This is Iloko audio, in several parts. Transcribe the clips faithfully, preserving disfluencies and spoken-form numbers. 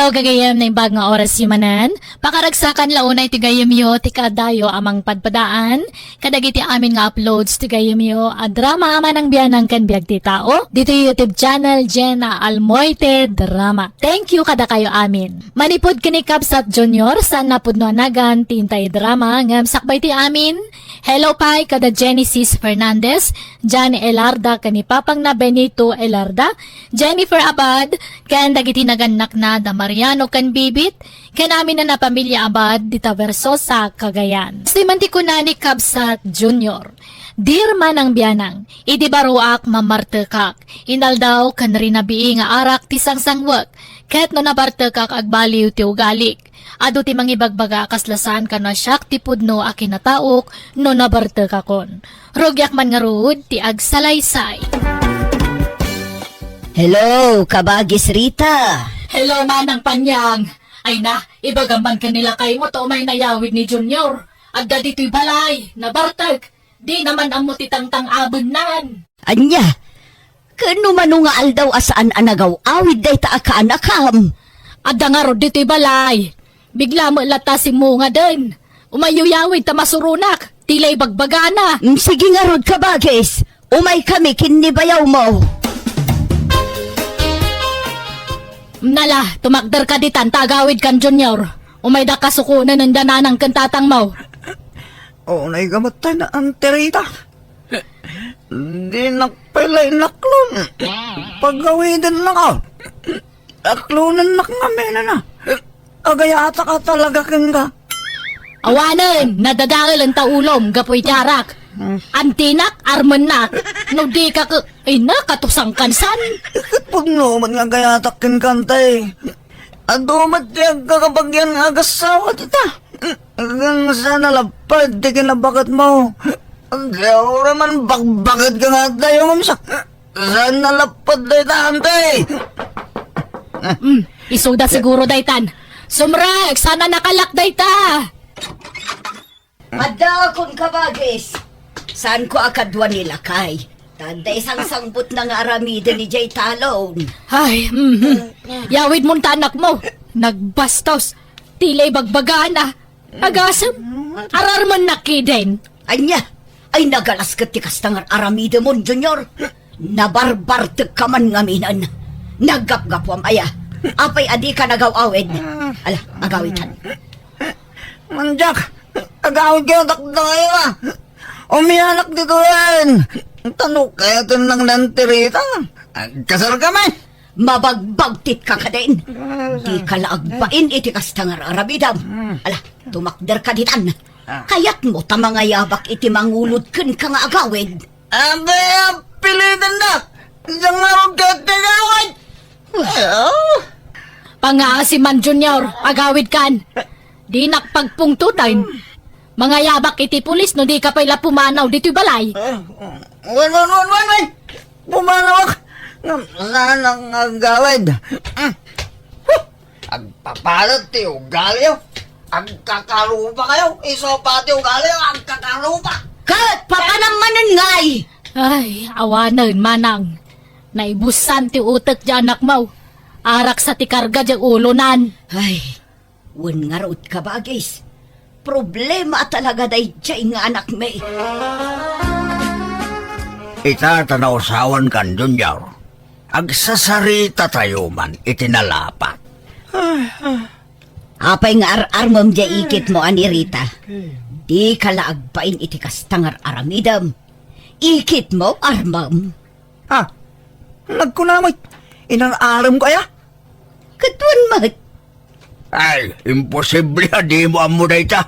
Hello, gagayem, naimbag nga oras manen. Pakaragsakan la unay ti gayemyo ti kaadayo a mangpadpadaan kadagiti amin nga uploads ti gayemyo a drama a Manang Bianang ken Biag ti Tao ditoy YouTube channel Jenna Almoite Drama. Thank you kadakayo amin. Manipud ken ni Kabsat Junior, saan a pudno a nagan ti intay drama ngem sakbay ti amin. Hello pay kada Genesis Fernandez, Jan Elarda ken ni papangna Benito Elarda, Jennifer Abad, ken dagiti nagannakna da Mariano ken Bibit, ken amin a pamilya Abad dita Versosa, Cagayan. Isu man ti kuna ni Kabsat Junior, Dear Manang Bianang, idi baroak, mamartekak. Inaldaw ken rinabii nga arak ti sangsangwek, ket no nabartekak, agbaliw ti ugalik. Adu ti mangibagbaga a kasla saan kano a siak ti pudno a kinataok no nabartekakon. Rugiak man ngarud ti agsalaysay. Hello, kabagis Rita. Hello, Manang Panyang. Ay na, ibagam man ken ni lakaymo ta umay nayawid ni Junior. Adda ditoy balay, nabartek. Di naman ammo ti tangtang-abennan. Ania? Ken no mano nga aldaw a saan a nagaw-awid dayta a kaanakam? Adda ngarud ditoy balay. Bigla met latta simmungaden. Umayyo yawid ta masuronak. Ti la ibagbagana. Mm, sige ngarud, kabagis. Umaykami ken ni bayawmo. Nala, tumakderka ditan ta agawidkan, Junior. Umayda kasukonen ken da nanang ken tatangmo. Unay gamatay na, Auntie Rita. Dinak pay la inaklon. Pagawidennaka. Aklonennak ngamin a. Agayatak a talaga kenka. Awanen, nadadael enta ulom gapu iti arak. Antinak, armennak. No dika ke-, ay na, katusangkan san. Ket pudno met nga agayatak kenka, Auntie. Adu met ti agkakabagian nga agassawa dita. Ken saan a lapad ti kinabaketmo. Ket uray man bakbaketka nga adda, ngem sa-, saan a lapad dayta, Auntie. Mm, isuda siguro daytan. Sumrek, saan a nakalak dayta. Adda kon kabagis. Saanko a kadua ni lakay. Ta adda isangsangbutna nga aramiden idiay talon. Ay, mhm. Yawidmon ta anakmo. Nagbastos. Ti la ibagbagana. Agasem. Ararmennak kiden. Ania? Ay, nagalas ket ti kasta nga aramidemon, Junior. Nabarbartekka man ngaminen. Naggapgapuam aya. Apay a dika nagaw-awid? Ala, agawidkan. Mandiak, agawidkayo dakdakayo a. Umianak ditoyen. Ta no kayaten lang ni Auntie Rita, agkasarkami. Mabagbagtitka kadin. Dika la agbain iti kasta nga aramidem. Ala, tumakderka ditan. Kayatmo ta mangayabak iti mangulod kenka nga agawid? Apay a pilitenda? Diak ngarud ket ti agawid. Pangaasiman, Junior, agawidkan. Dinak pagpungtoten. Mangayabak iti pulis no dika pay la pumanaw ditoy balay. Wen, wen, wen, wen, wen. Pumanawak. Ngem saanak nga agawid. Agpapalet ti ugaliyo. Agkakarupakayo. Isu pay ti ugaliyo, agkakarupa. Ket papanam manen ngay. Ay, awanen, manang. Naibusan ti utek ti anakmo. Arak sa ti karga ti ulonan. Ay, wen ngarud, kabagis. Problema a talaga daydiay nga anakmi. Ita ta nausawankan, Junior. Agsasaritatayo man iti nalapat. Apay nga ar-armem diay ikitmo a ni Rita? Dika la agbain iti kasta nga ar-aramidem. Ikitmo, armem. Ah, nagkuna met, inar-aremko aya? Ket wen met. Ay, imposible a dimo ammo dayta.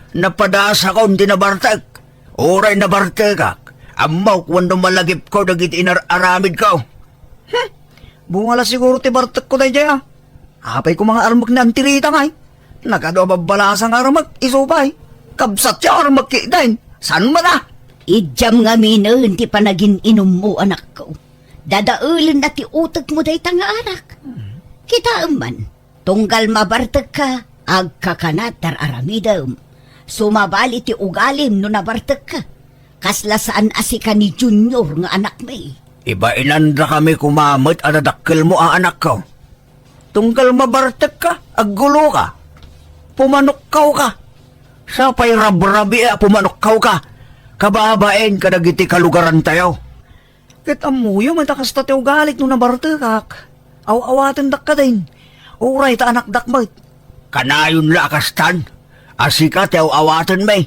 Napadasakon ti nabartek. Uray nabartekak, ammok wenno malagipko dagiti inar-aramidko. Hmm, bunga la siguro ti bartekko daydiay a. Apay koma nga armek ni Auntie Rita ngay? Nagadu a babbalasa nga armek, isu pay. Kabsat ti armek kiden. Saan met a? Idiam ngaminen ti panagin-inummo, anakko. Dadaelenna ti utekmo dayta nga arak. Kitaem man, tunggal mabartekka, agkakanat ti ar-aramidem. Sumabali ti ugalim no nabartekka. Kasla saan a sika ni Junior nga anakmi. Ibainandakami koma met a dadakkelmo a anakko. Tunggal mabartekka, agguloka. Pumanokkawka. Sapay rabrabii a pumanokkawka kababain kadagiti kalugarantayo. Ket ammoyo met a kasta ti ugalik no nabartekak. Aw-awatendak kadin. Uray ta anakdak met. Kanayon la a kastan, a sika ti aw-awatenmi.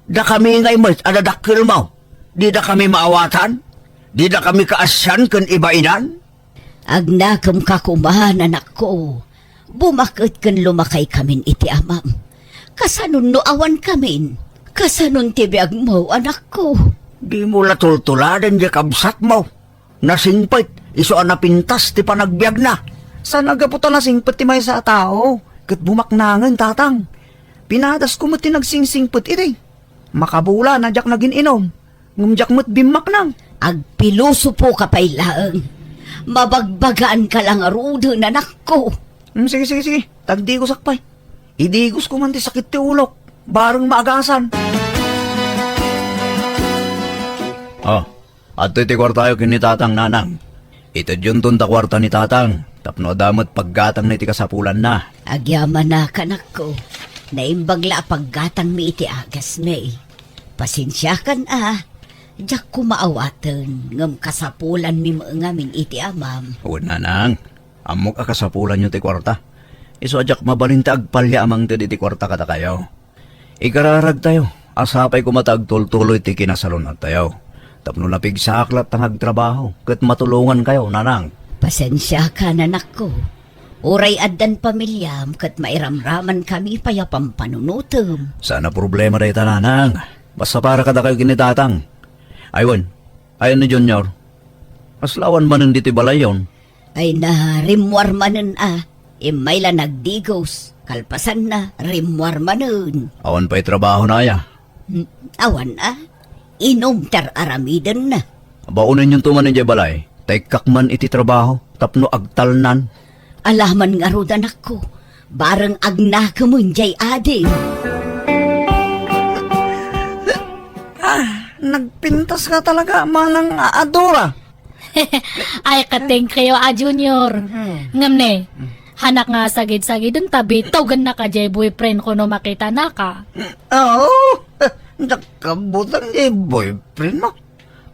Dakami ngay met a dadakkelmo. Didakami maawatan? Didakami kaasian ken ibainan? Agnakemka koma, anakko. Bumaket ken lumakaykamin iti amam. Kasanon no awankamin? Kasanon ti biagmo, anakko? Dimo la tultuladen diay kabsatmo. Nasingpet, isu a napintas ti panagbiagna. Saan a gapu ta nasingpet ti maysa a tao, ket bumaknangen, tatang. Pinadasko met ti nagsingsingpet idi. Makabula a diak nagin-inum, ngem diak met bimmaknang. Agpilosopoka pay laeng. Mabagbagaanka la ngaruden, anakko. Hmm, sige, sige, sige. Tagdigosak pay. Idigosko man ti sakit ti ulok. Bareng maagasan. Oh, adtoy ti kuartayo ken ni Tatang, Nanang. Itedyonton ta kuarta ni Tatang tapno adda met paggatangna iti kasapulanna. Agyamanak, anakko. Naimbag la a paggatangmi iti agasmi. Pasensiakan a, diak koma awaten, ngem kasapulanmi met ngamin iti amam. Wen, Nanang, ammok a kasapulanyo ti kuarta. Isu a diak mabalin ti agpalya a mangted iti kuarta kadakayo. Ikararagtayo a sapay koma ta agtultuloy ti kinasalun-attayo. Tapno napigsaak latta nga agtrabaho ket matulongankayo, Nanang. Pasensiakan, anakko. Uray addan pamiliam ket mairamramankami pay a pampanunotem. Saan a problema dayta, Nanang. Basta para kadakayo ken ni Tatang. Ay wen, ayan ni Junior? Kasla awan manen ditoy balayyon? Ay, na, rimmuar manen a. Immay la nagdigos. Kalpasanna, rimmuar manen. Awan pay trabahona aya? Hmm, awan a. Inum ti ar-aramidenna. Baonenyon to man idiay balay, ta ikkak man iti trabaho tapno agtalnan. Alaman ngarud, anakko, bareng agnakemen diay adim. Ah, nagpintas ka talaga, Manang Adora. Ay, katengkayo a, Junior. Mm. Ngem ne, mm, hanak nga sagid-sagiden ta bitogennak a diay boyfriend ko no makitanaka. Oo, diak kabutang diay boyfriend mo.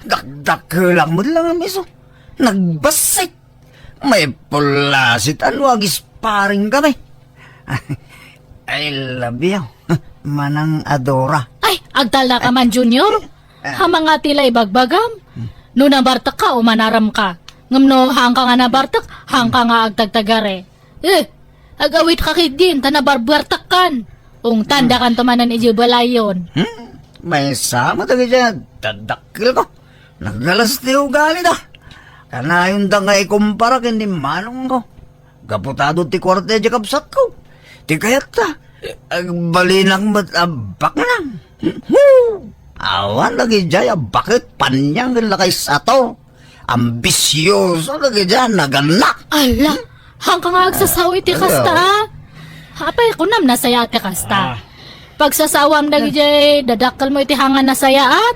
Dakdakelak met lang a miso. Nagbassit. Maipulasit a no agisparing kami. I love you, Manang Adora. Ay, agtalnaka man, Junior. Ah. Hamangati la ibagbagam. No nabartekka o manaramka. Ngem no haanka nga nabartek, haanka nga agtagtagare. Eh, agawitka ketdin, ta nabarbartekkan. Ungtandakanto manen idiay balayyon. Hmm? Maysa met dagiti a dadakkelko. Naggalas ti ugalida. Kanayonda nga ikumpara ken ni manongko. Gapu ta adu ti kuarta idiay kabsatko. Ti kayatta, agbalinak met a baknang. Hu! Awan dagidiay a baket paniang ken lakay sato. Ambisioso dagidiay a nagannak. Ala, haanka nga agsasaw iti kasta, a? Apay, kunam nasayaat ti kasta. Ah. Pagsasawam dagidiay dadakkelmo iti haanka nasayaat.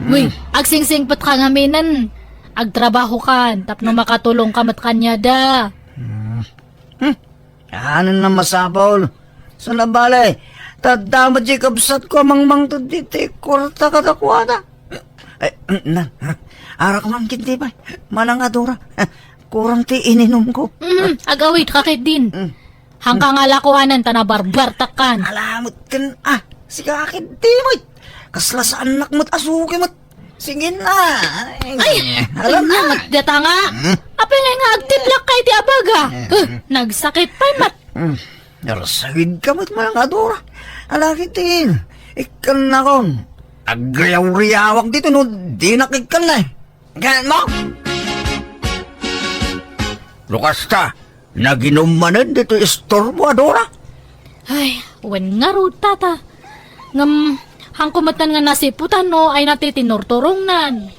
Mm. Uy, agsingsingpetka ngaminen. Agtrabahokan tapno makatulongka met kaniada. Mm. Hmm. Anen a masapul. Sana bale, ta adda met diay kabsatko a mangmangted ditoy kuarta kadakuada. Ay, na, arak man ketdi pay, Manang Adora. Kurang ti ininumko. Mm, agawitka ketdin. Mm. Haanka nga lakuanan ta nabarbartekkan. Ala met ken, ah, sika ketdi met. Kasla saannak met a suki met. Sige na. Ay, alam na. Met data nga. Hmm? Apay nga nga agtiplakka iti abaga? Eh. Huh, nagsakit pay met. Hmm. Narsagidka met, Manang Adora. Ala ketdin. Ikkannakon. Agriaw-riawak ditoy no dinak ikkanna. Ganmo? Lukas ta. Naginum manen ditoy istormo, Adora? Ay, wen ngarud, tata. Ngem, haanko metten nga nasiputan no ay nati ti nurturongnan.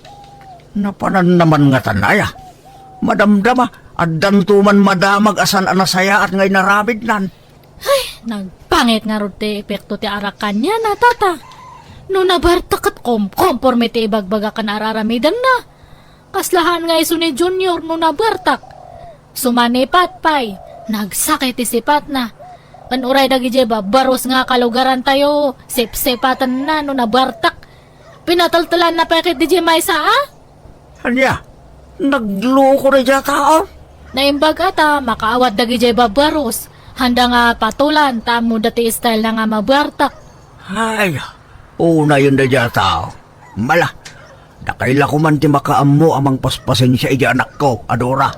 Napanan naman ngatan aya. Madamdama, addanto man madamag a saan a nasayaat nga inaramidnan. Ay, nagpangit ngarud ti epekto ti arak kaniana, tata. No nabartek ket kom-, komporme ti ibagbaga ken ar-aramidenna. Kasla haan nga isu ni Junior no nabartek. Sumanipat pay, Nagsakit ti sipatna. Wen uray dagidiay babbarus nga kalugarantayo, sipsipatenna no nabartek. Pinateltelanna pay ket didiay maysa a? Ania? Nagloko daydiay a tao? Naimbag a ta makaawat dagidiay babbarus. Handa nga patolan ta ammoda ti style na nga mabartek. Ay, unayen daydiay a tao. Mala, dakay la koman ti makaammo a mangpaspasensia iti anakko a Dora.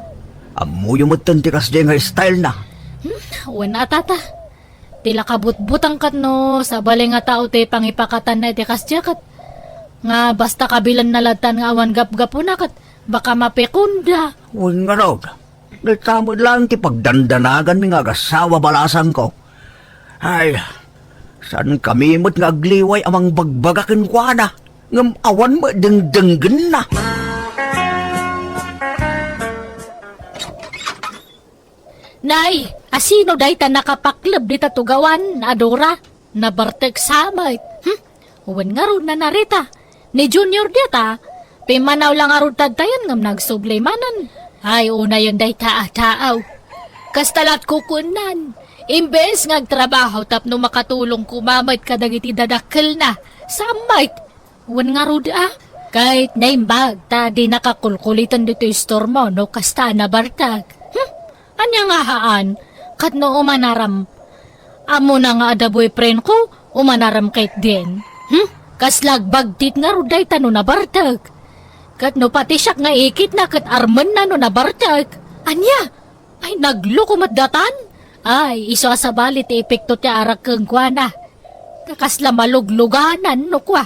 Ammoyo metten ti kasdiay nga style na. Hmm, wen a, tata. Ti la kabutbutang ket no sabali nga tao ti pangipakatanna iti kasdiay ket nga basta kabilenna lattan nga awan gapgapuna ket baka mapikonda. Wen ngarud, dayta met laeng ti pagdandanaganmi nga agassawa balasangko. Ay, saankami met nga agliway a mangbagbaga kenkuana, ngem awan met dengdenggenna. Nay, asino dayta nakapakleb dita tugawan, a Dora? Nabartek sa met. Hmm? Wen ngarud, Nana Rita. Ni Junior dita. Pimmanaw la ngarud tadtayen ngem nagsubli manen. Ay, unayen dayta a taaw. Kasta lat kukuennan. Imbes nga agtrabaho tapno makatulong koma met kadagiti dadakkelna. Sa met. Wen ngarud a, ket naimbag ta di nakakulkuliten ditoy istormo no kasta a nabartek. Hmm? Ania nga haan? Ket no umanaram, ammona nga adda boyfriend ko, umanaram ketdin. Hmm? Kasla agbagtit ngarud dayta no nabartek. Ket no pati siak nga ikitna ket armenna no nabartek. Ania? Ay, nagloko met datan? Ay, isu a sabali ti epekto ti arak kenkuana. Ta kasla malugluganan no kua.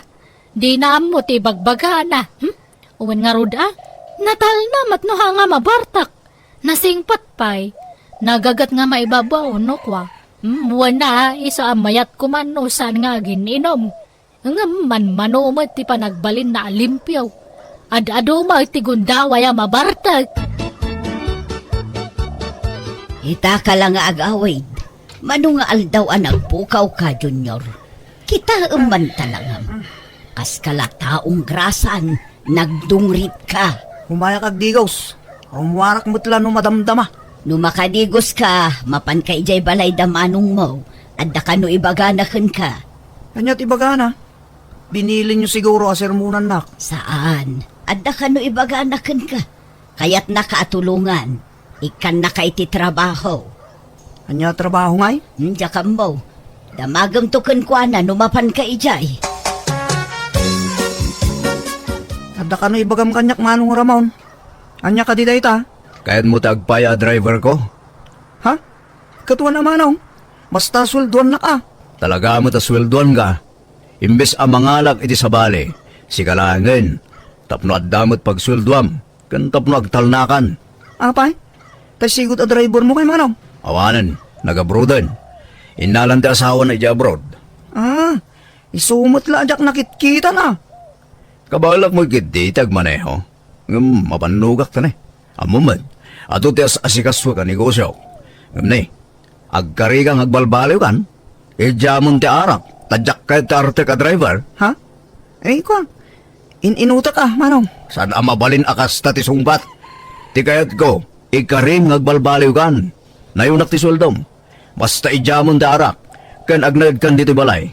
Dina ammo ti ibagbagana. Hmm? Wen ngarud a, natalna met no haan nga mabartek. Nasingpet pay. Nagaget nga maibabaw no kua. Hmm, wen a, isu a mayat koman no saan nga agin-inom. Ngem manmano met ti panagbalinna a limpio. Ad-adu met ti gundaway a mabartek. Ita ka la nga agawid. Mano nga aldaw a nagpukaw ka, Junior? Kitaem man ta langam. Kas ka la taong grasan, nagdungrit ka. Umayak agdigos. Rummuarak met la no madamdama. No makadigos ka, mapan ka idiay balay da manongmo. Adda kano ibagana kenka. Ania ti ibagana? Binilinyo siguro a sermonannak. Saan. Adda kano ibagana kenka. Kayatnaka a tulongan. Ikkannaka iti trabaho. Ania a trabaho ngay? Hmm, diak ammo. Damagemto kenkuana no mapanka idiay. Adda kano ibagam kaniak, Manong Ramon? Ania kadi dayta? Kayatmo ti agpaya a driver ko? Ha? Ket wen a, Manong. Basta sueldoannak a. Talaga met a sueldoanka. Imbes a mangalak iti sabali, sika laengen, tapno adda met pagsueldoam, ken tapno agtalnakan. Apay? Tay sigud a drivermo kay, Manong? Awanen, nag-abroaden. Innalan ti asawana idiay abroad. Ah, isu met la a diak nakitkitan a. Kabaelak met ketdi ti agmaneho. Ngem mabannogak ta ne. Ammom met, adu ti as-asikasuek a negosio. Ngem ne, agkarika nga agbalbaliwkan? Idiamon ti arak, ta diak kayat ti artek a driver. Ha? Ay, kua. In-inutek a, Manong. Saan a mabalin a kasta ti sungbat. Ti kayatko, ikarim nga agbalbaliwkan. Nayunak ti sueldom. Basta idiamon ti arak, ken agnanaedkan ditoy balay.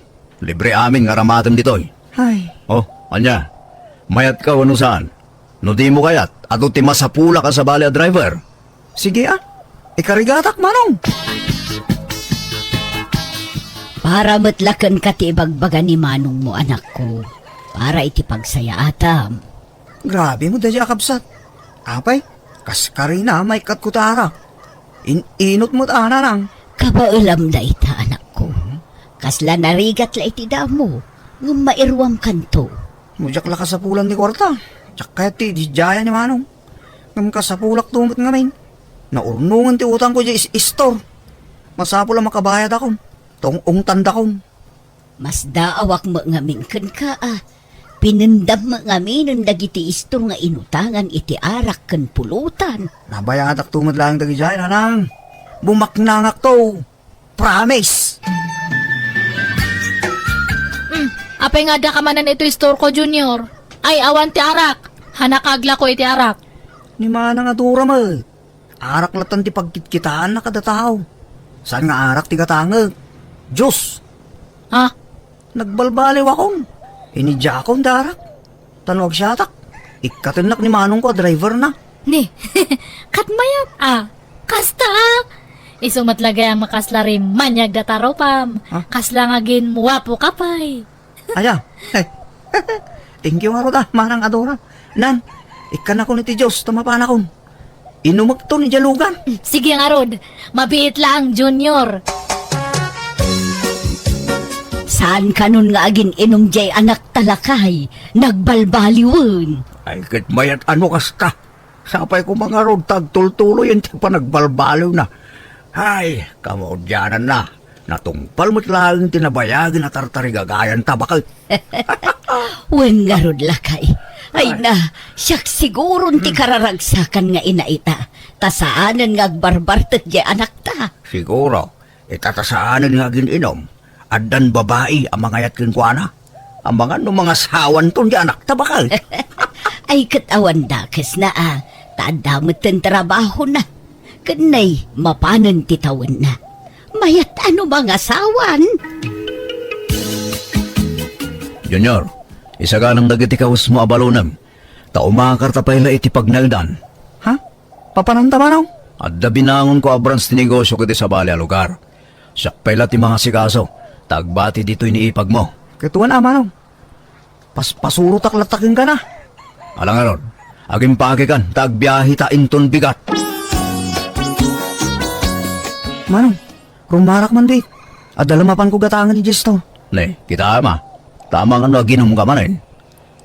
Libre amin nga aramatem ditoy. Ay. Oh, ania? Mayatka wenno saan? No dimo kayat, adu ti masapulak a sabali a driver. Sige a, ikarigatak, Manong. Para met la kenka ti ibagbaga ni manongmo, anakko. Para iti pagsayaatam. Grabe mo dayta a kabsat. Apay, kas karina, maikkatko ta arak. In-inut met a, Nanang. Kabaelam dayta, anakko. Kasla narigat la iti damo, ngem mairuamkanto. No diak la kasapulan ti kuarta, diak kayat ti ididiayan ni Manong. Ngem kasapulakto met ngamin. Naurnongen ti utangko idiay is-, istor. Masapul a makabayadakon. Tong-ongtandakon. Masdaawak met ngamin kenka a. Pinendam met ngaminen dagiti istor nga inutangan iti arak ken pulutan. Nabayadakto met laeng dagidiay, Nanang. Bumaknangakto. Promise! Hmm, apay nga addaka manen iti istorko, Junior? Ay, awan ti arak. Hanak aglako iti arak. Ni Manang a Dora met. Arak latta ti pagkitkitaanna kada tao. Saan nga arak ti gatangek? Juice. Ha? Nagbalbaliwakon. Inidiakon ti arak. Tan no agsiatak, ikkatennak ni manongko a driverna. Ni, ket mayat a. Kasta a. Isu met la gayam a kasla rimmaniag data rupam. Ha? Kasla nga agin-uwapoka pay. Aya. Thank you ngarud a, Manang Adora. Nan, ikkanakon iti juice ta mapanakon. Inumekton idiay lugan. Sige ngarud, mabiit laeng, Junior. Saan kanon nga agin-inum diay anakta, lakay? Nagbalbaliwen. Ay, ket mayat a no kasta. Sapay koma ngarud ta agtultuloyen ti panagbalbaliwna. Ay, kamaudiananna. Natungpal met laeng ti nabayagen a tartarigagayanta, baket. Wen ngarud, lakay. Ay na, siak siguron ti kararagsakan nga ina ita, ta saanen nga agbarbartek diay anakta. Siguro, ita ta saanen nga agin-inum, addan babai a mangayat kenkuana. Amangan no mangasawanton diay anakta, baket. Ay, ket awan dakesna a, ta adda metten trabahona. Ken nay, mapanen ti tawenna. Mayat a no mangasawan. Junior, isaganam dagiti kawesmo a balonem, ta umakarta pay la iti pagnaedan. Ha? Papananta, Manong? Adda binangonko a branch ti negosio iti sabali a lugar. Siak pay la ti mangasikaso, ta agbati ditoy ni ipagmo. Ket wen a, Manong. Paspasurotak latta kenka na. Ala ngarud, agimpakekan ta agbiaheta inton bigat. Manong, rumarak man di. Adda la mapanko gatangen idiay store. Ne, kitaem a. Tama nga no aginumka manen.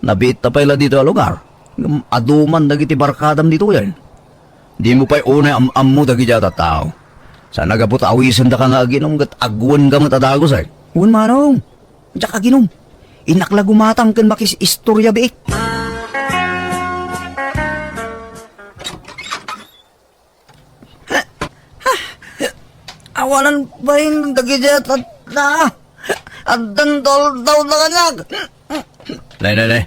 Nabiitta pay la ditoy a lugar. Ngem adu man dagiti barkadam ditoyen. Dimo pay unay am-ammo dagiti a tattao. Saan a gapu ta awisendaka nga aginum ket agwenka met a dagus, eh. Wen, Manong. Diak aginum. Innak la gumatang ken makis-istorya biit. Awanan bain dagiti a tattao. Addan toldaw da kaniak. Nay, nay, nay.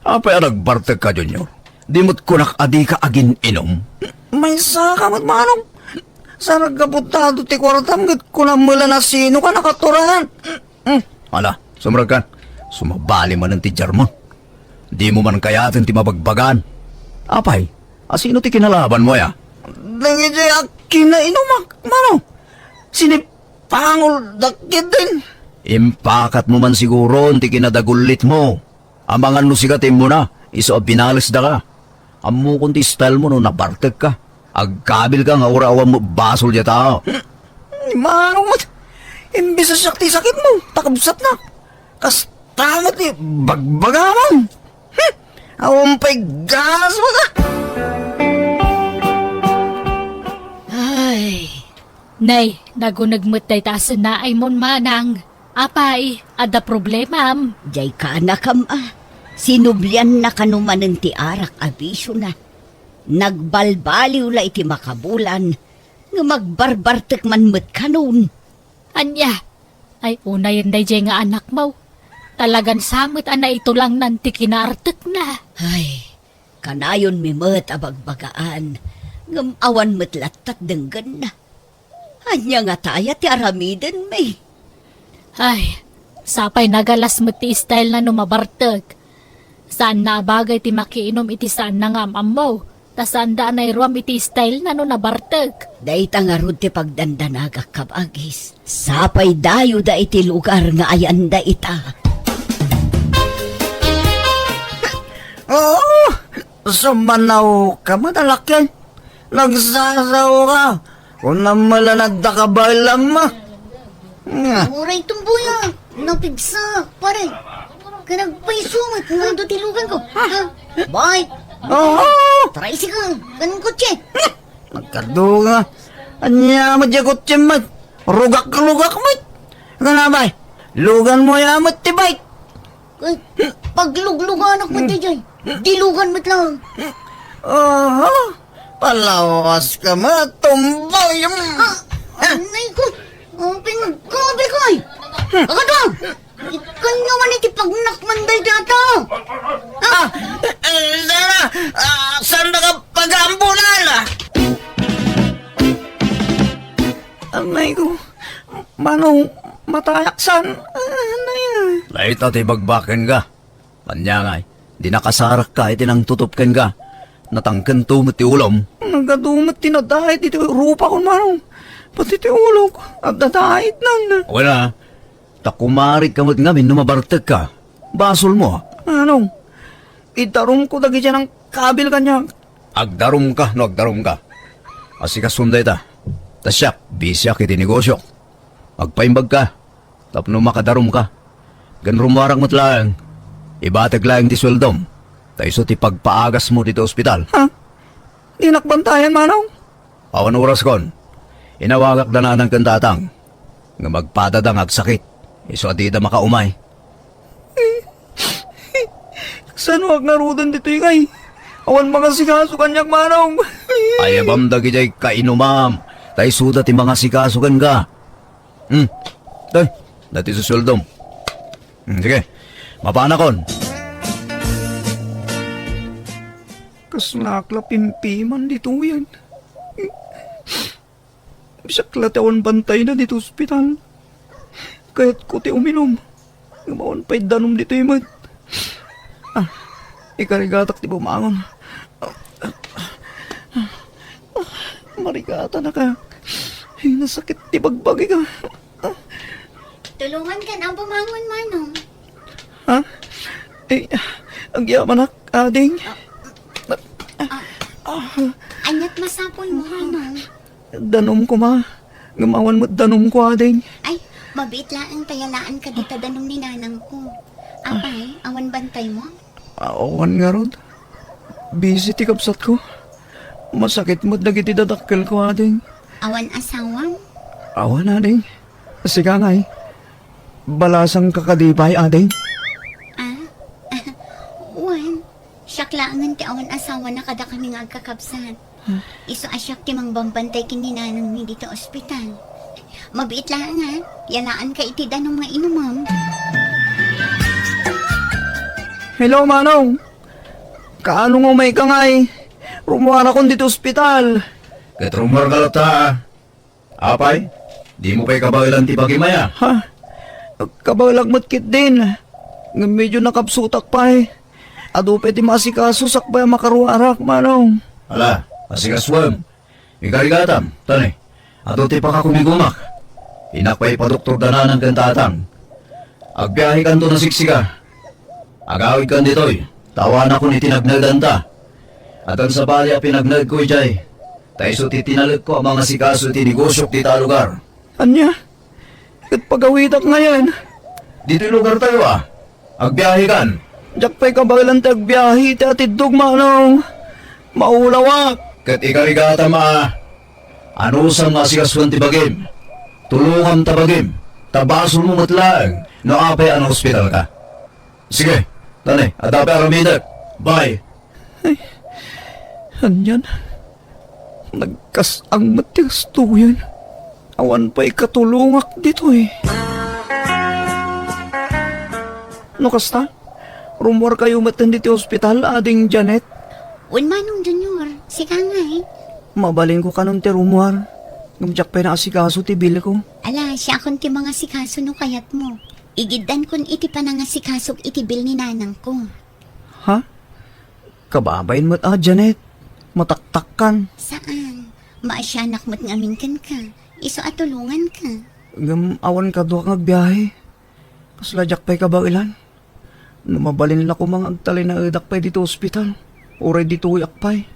Apay a nagbartekka, Junior? Di met kunak a dika agin-inum? Maysaka met, Manong. Saraggapu ta adu ti kuartam ket kunam met la no sinoka nakaturangan. Hmm. Ala, sumrekka. Sumabali manen ti German. Dimo man kayaten ti mabagbagaan. Apay, a sino ti kinalabanmo, aya? Dagiti a kinainumak, Manong. Sinipangolda ketdin. Impakatmo man siguron ti kinadagullitmo. Amangan no sika ti immuna, isu a binalesdaka. Ammokon ti stylemo no nabartekka. Agkabilka nga uray awan met basol diay tao. Manong met, imbes a siak ti sakitmo, ta kabsatnak. Kasta met ti bagbagam. Hmm, awan pay ganas met a. Ay. Nay, naguneg met dayta a senaaymon, Manang. Apay, adda problemam? Diay kaanakam a. Sinublianna kano manen ti arak a bisiona. Nagbalbaliw la iti makabulan, ngem agbarbartek man met kanon. Ania? Ay, unayen daydiay nga anakmo. Talagan sa met a naitulangnan ti kinaartekna. Ay, kanayonmi met a bagbagaan, ngem awan met lattat denggenna. Ania ngata aya ti aramidenmi? Ay, sapay nagalas met ti stylena no mabartek. Saanna a bagay ti makiinum iti saanna nga am-ammo, ta saanda a nairuam iti stylena no nabartek. Dayta ngarud ti pagdandanagak, kabagis. Sapay dayoda iti lugar nga ayanda ita. Oo, sumanaw ka met a lakay. Nagsasaoka. Kunam met la no adda ka baelam a. Nga. Uray tumboya, napigsa, pare. Kanagpayso met, nga adu ti luganko. Ha? Bike. Oo. Tricycle, ken kotse. Nagkadu nga. Ania met diay kotsem met. Rugak-rugak met. Kana bay. Luganmo aya met ti bike. Ay, paglugluganak met daydiay. Dilugan met lang. Aha, palawas ka met, tumboy. Ah, anay ko. Oh, pingkabi ko ay. Agado! Ikan nga man iti pagnakman daydiay a tao. Ah, eh, sana, ah, saan ka pag-aambunan, ah? Manong, matayak san? Ah, ano yan? Layta ti bagbaken ka. Ania ngay, di nakasarakka iti nangtutup kenka. Natangkento met ti ulom. Nagadu met ti nadait iti rupakon, Manong. Pati ti ulok, adda daitnan. Wen a, ta kumarigka met ngamin no mabartekka. Basolmo. Manong, idarumko dagiti nangkabil kaniak. Agdarumka no agdarumka. Asikasom dayta. Ta siak, bisiak iti negosiok. Agpaimbagka tapno makadarumka. Ken rummuarak met laeng. Ibatek laeng ti sueldom. Ta isu ti pagpaagasmo ditoy ospital. Ha? Dinak bantayan, Manong? Awan oraskon. Inawagak da nanang ken tatang. Nga magpadada nga agsakit. Isu a dida makaumay. Kasanoak ngaruden ditoy ngay? Awan mangasikaso kaniak, Manong. Ayabam dagidiay kainumam, ta isuda ti mangasikaso kenka. Hmm. Tay, dati susueldom. Hmm, sige. Mapanakon. Kaslaak la pimpiman ditoyen. Siak la ti awan bantayna ditoy ospital. Kayatko ti uminum. Ngem awan pay danum ditoy met. Ah, ikarigatak ti bumangon. Marigatanaka. Ay, nasakit ti bagbagika. Tulonganka a bumangon, Manong. Ha? Eh, agyamanak, ading. Ah, ania't masapulmo, Manong? Danum koma. Ngem awan met danumko, ading. Ay, mabiit laeng ta yalaanka dita danum ni nanangko. Apay, awan bantaymo? Awan ngarud. Busy ti kabsatko. Masakit met dagiti dadakkelko, ading. Awan asawam? Awan, ading. Sika ngay. Balasangka kadi pay, ading? Ah? Wen, siak laengen ti awan asawana kadakami nga agkakabsat. Isu a siak ti mangbambantay ken ni nanangmi ditoy ospital. Mabiit laeng a, yalaanka iti danum nga inumem. Hello, Manong. Kaano nga umayka ngay? Rummuarakon ditoy ospital. Ket rummuarka latta, a. Apay, dimo pay kabaelan ti bagim aya? Ha? Kabaelak met ketdin. Ngem medio nakabsutak pay. Adu pay ti maasikaso sakbay a makaruarak, Manong. Ala, asikasuem. Ikarigatam, tani, adu ti pakakumigumak. Innak pay ipadoktor da nanang ken tatang. Agbiahekanto a siksika. Agawidkan ditoy, ta awanakon iti nagneganta. Addan sabali a pinagneedko idiay, ta isu ti tinalekko a mangasikaso iti negosiok dita lugar. Ania? Ket pagawidak ngayen? Ditoy lugartayo a. Agbiahekan. Diak pay kabaelan ti agbiahe iti atiddog, Manong. Maulawak. Ket ikarigatam a. Anusam nga asikasuan ti bagim. Tulongam ta bagim. Ta basolmo met laeng no apay a naospitalka. Sige, tani, adda pay aramidek. Bye. Ay, anian? Nagkas-ang met ti gastoyen. Awan pay katulongak ditoy. No kasta, rummuarkayo met ditoy ospital, Ading Janet? Wen, Manong Junior, sika ngay. Mabalinko kanon ti rummuar. Ngem diak pay naasikaso ti bilko. Ala, siakon ti mangasikaso no kayatmo. Igiddankon iti panangasikasok iti bil ni nanangko. Ha? Kababain met a, Janet. Mataktakkan. Saan? Maasianak met ngamin kenka. Isu a tulonganka. Ngem awan kaduak nga agbiahe. Kasla diak pay kabaelan. No mabalin la koma nga agtalinaedak pay ditoy ospital, uray ditoyak pay.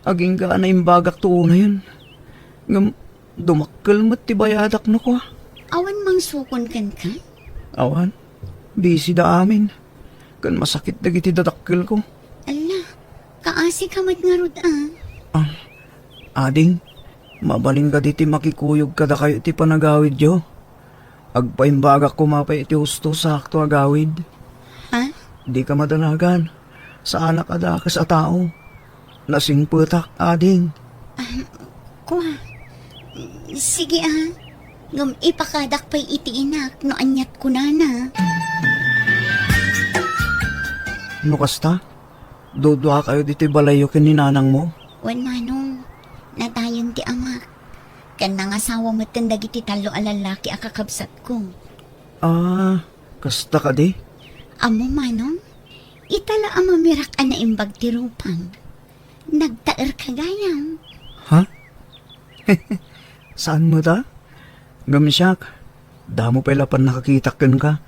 Agingga a naimbagakto unayen. Ngem dumakkel met ti bayadak no kua. Awan mangsukon kenka? Awan. Busy da amin. Ken masakit dagiti dadakkelko. Alla, kaasika met ngarud a. Ah, ading, mabalin kadi ti makikuyog kadakayo ti panagawidyo? Agpaimbagak koma pay iti husto sakto a gawid. Ha? Dika madanagan. Saanak a dakes a tao. Nasingpetak, ading. Ah, kua. Sige a. Ngem ipakadak pay iti inak no aniat kunana. No kasta, duduakayo ditoy balayyo ken ni nanangmo? Wen, Manong, natayen ti amak. Ken nangasawa metten dagiti tallo a lallaki a kakabsatko. Ah, kasta kadi? Ammo, Manong, ita la a mamirak a naimbag ti rupam. Nagtaerka gayam. Ha? Saan met a? Ngem siak, damo pay la pannakakitak kenka.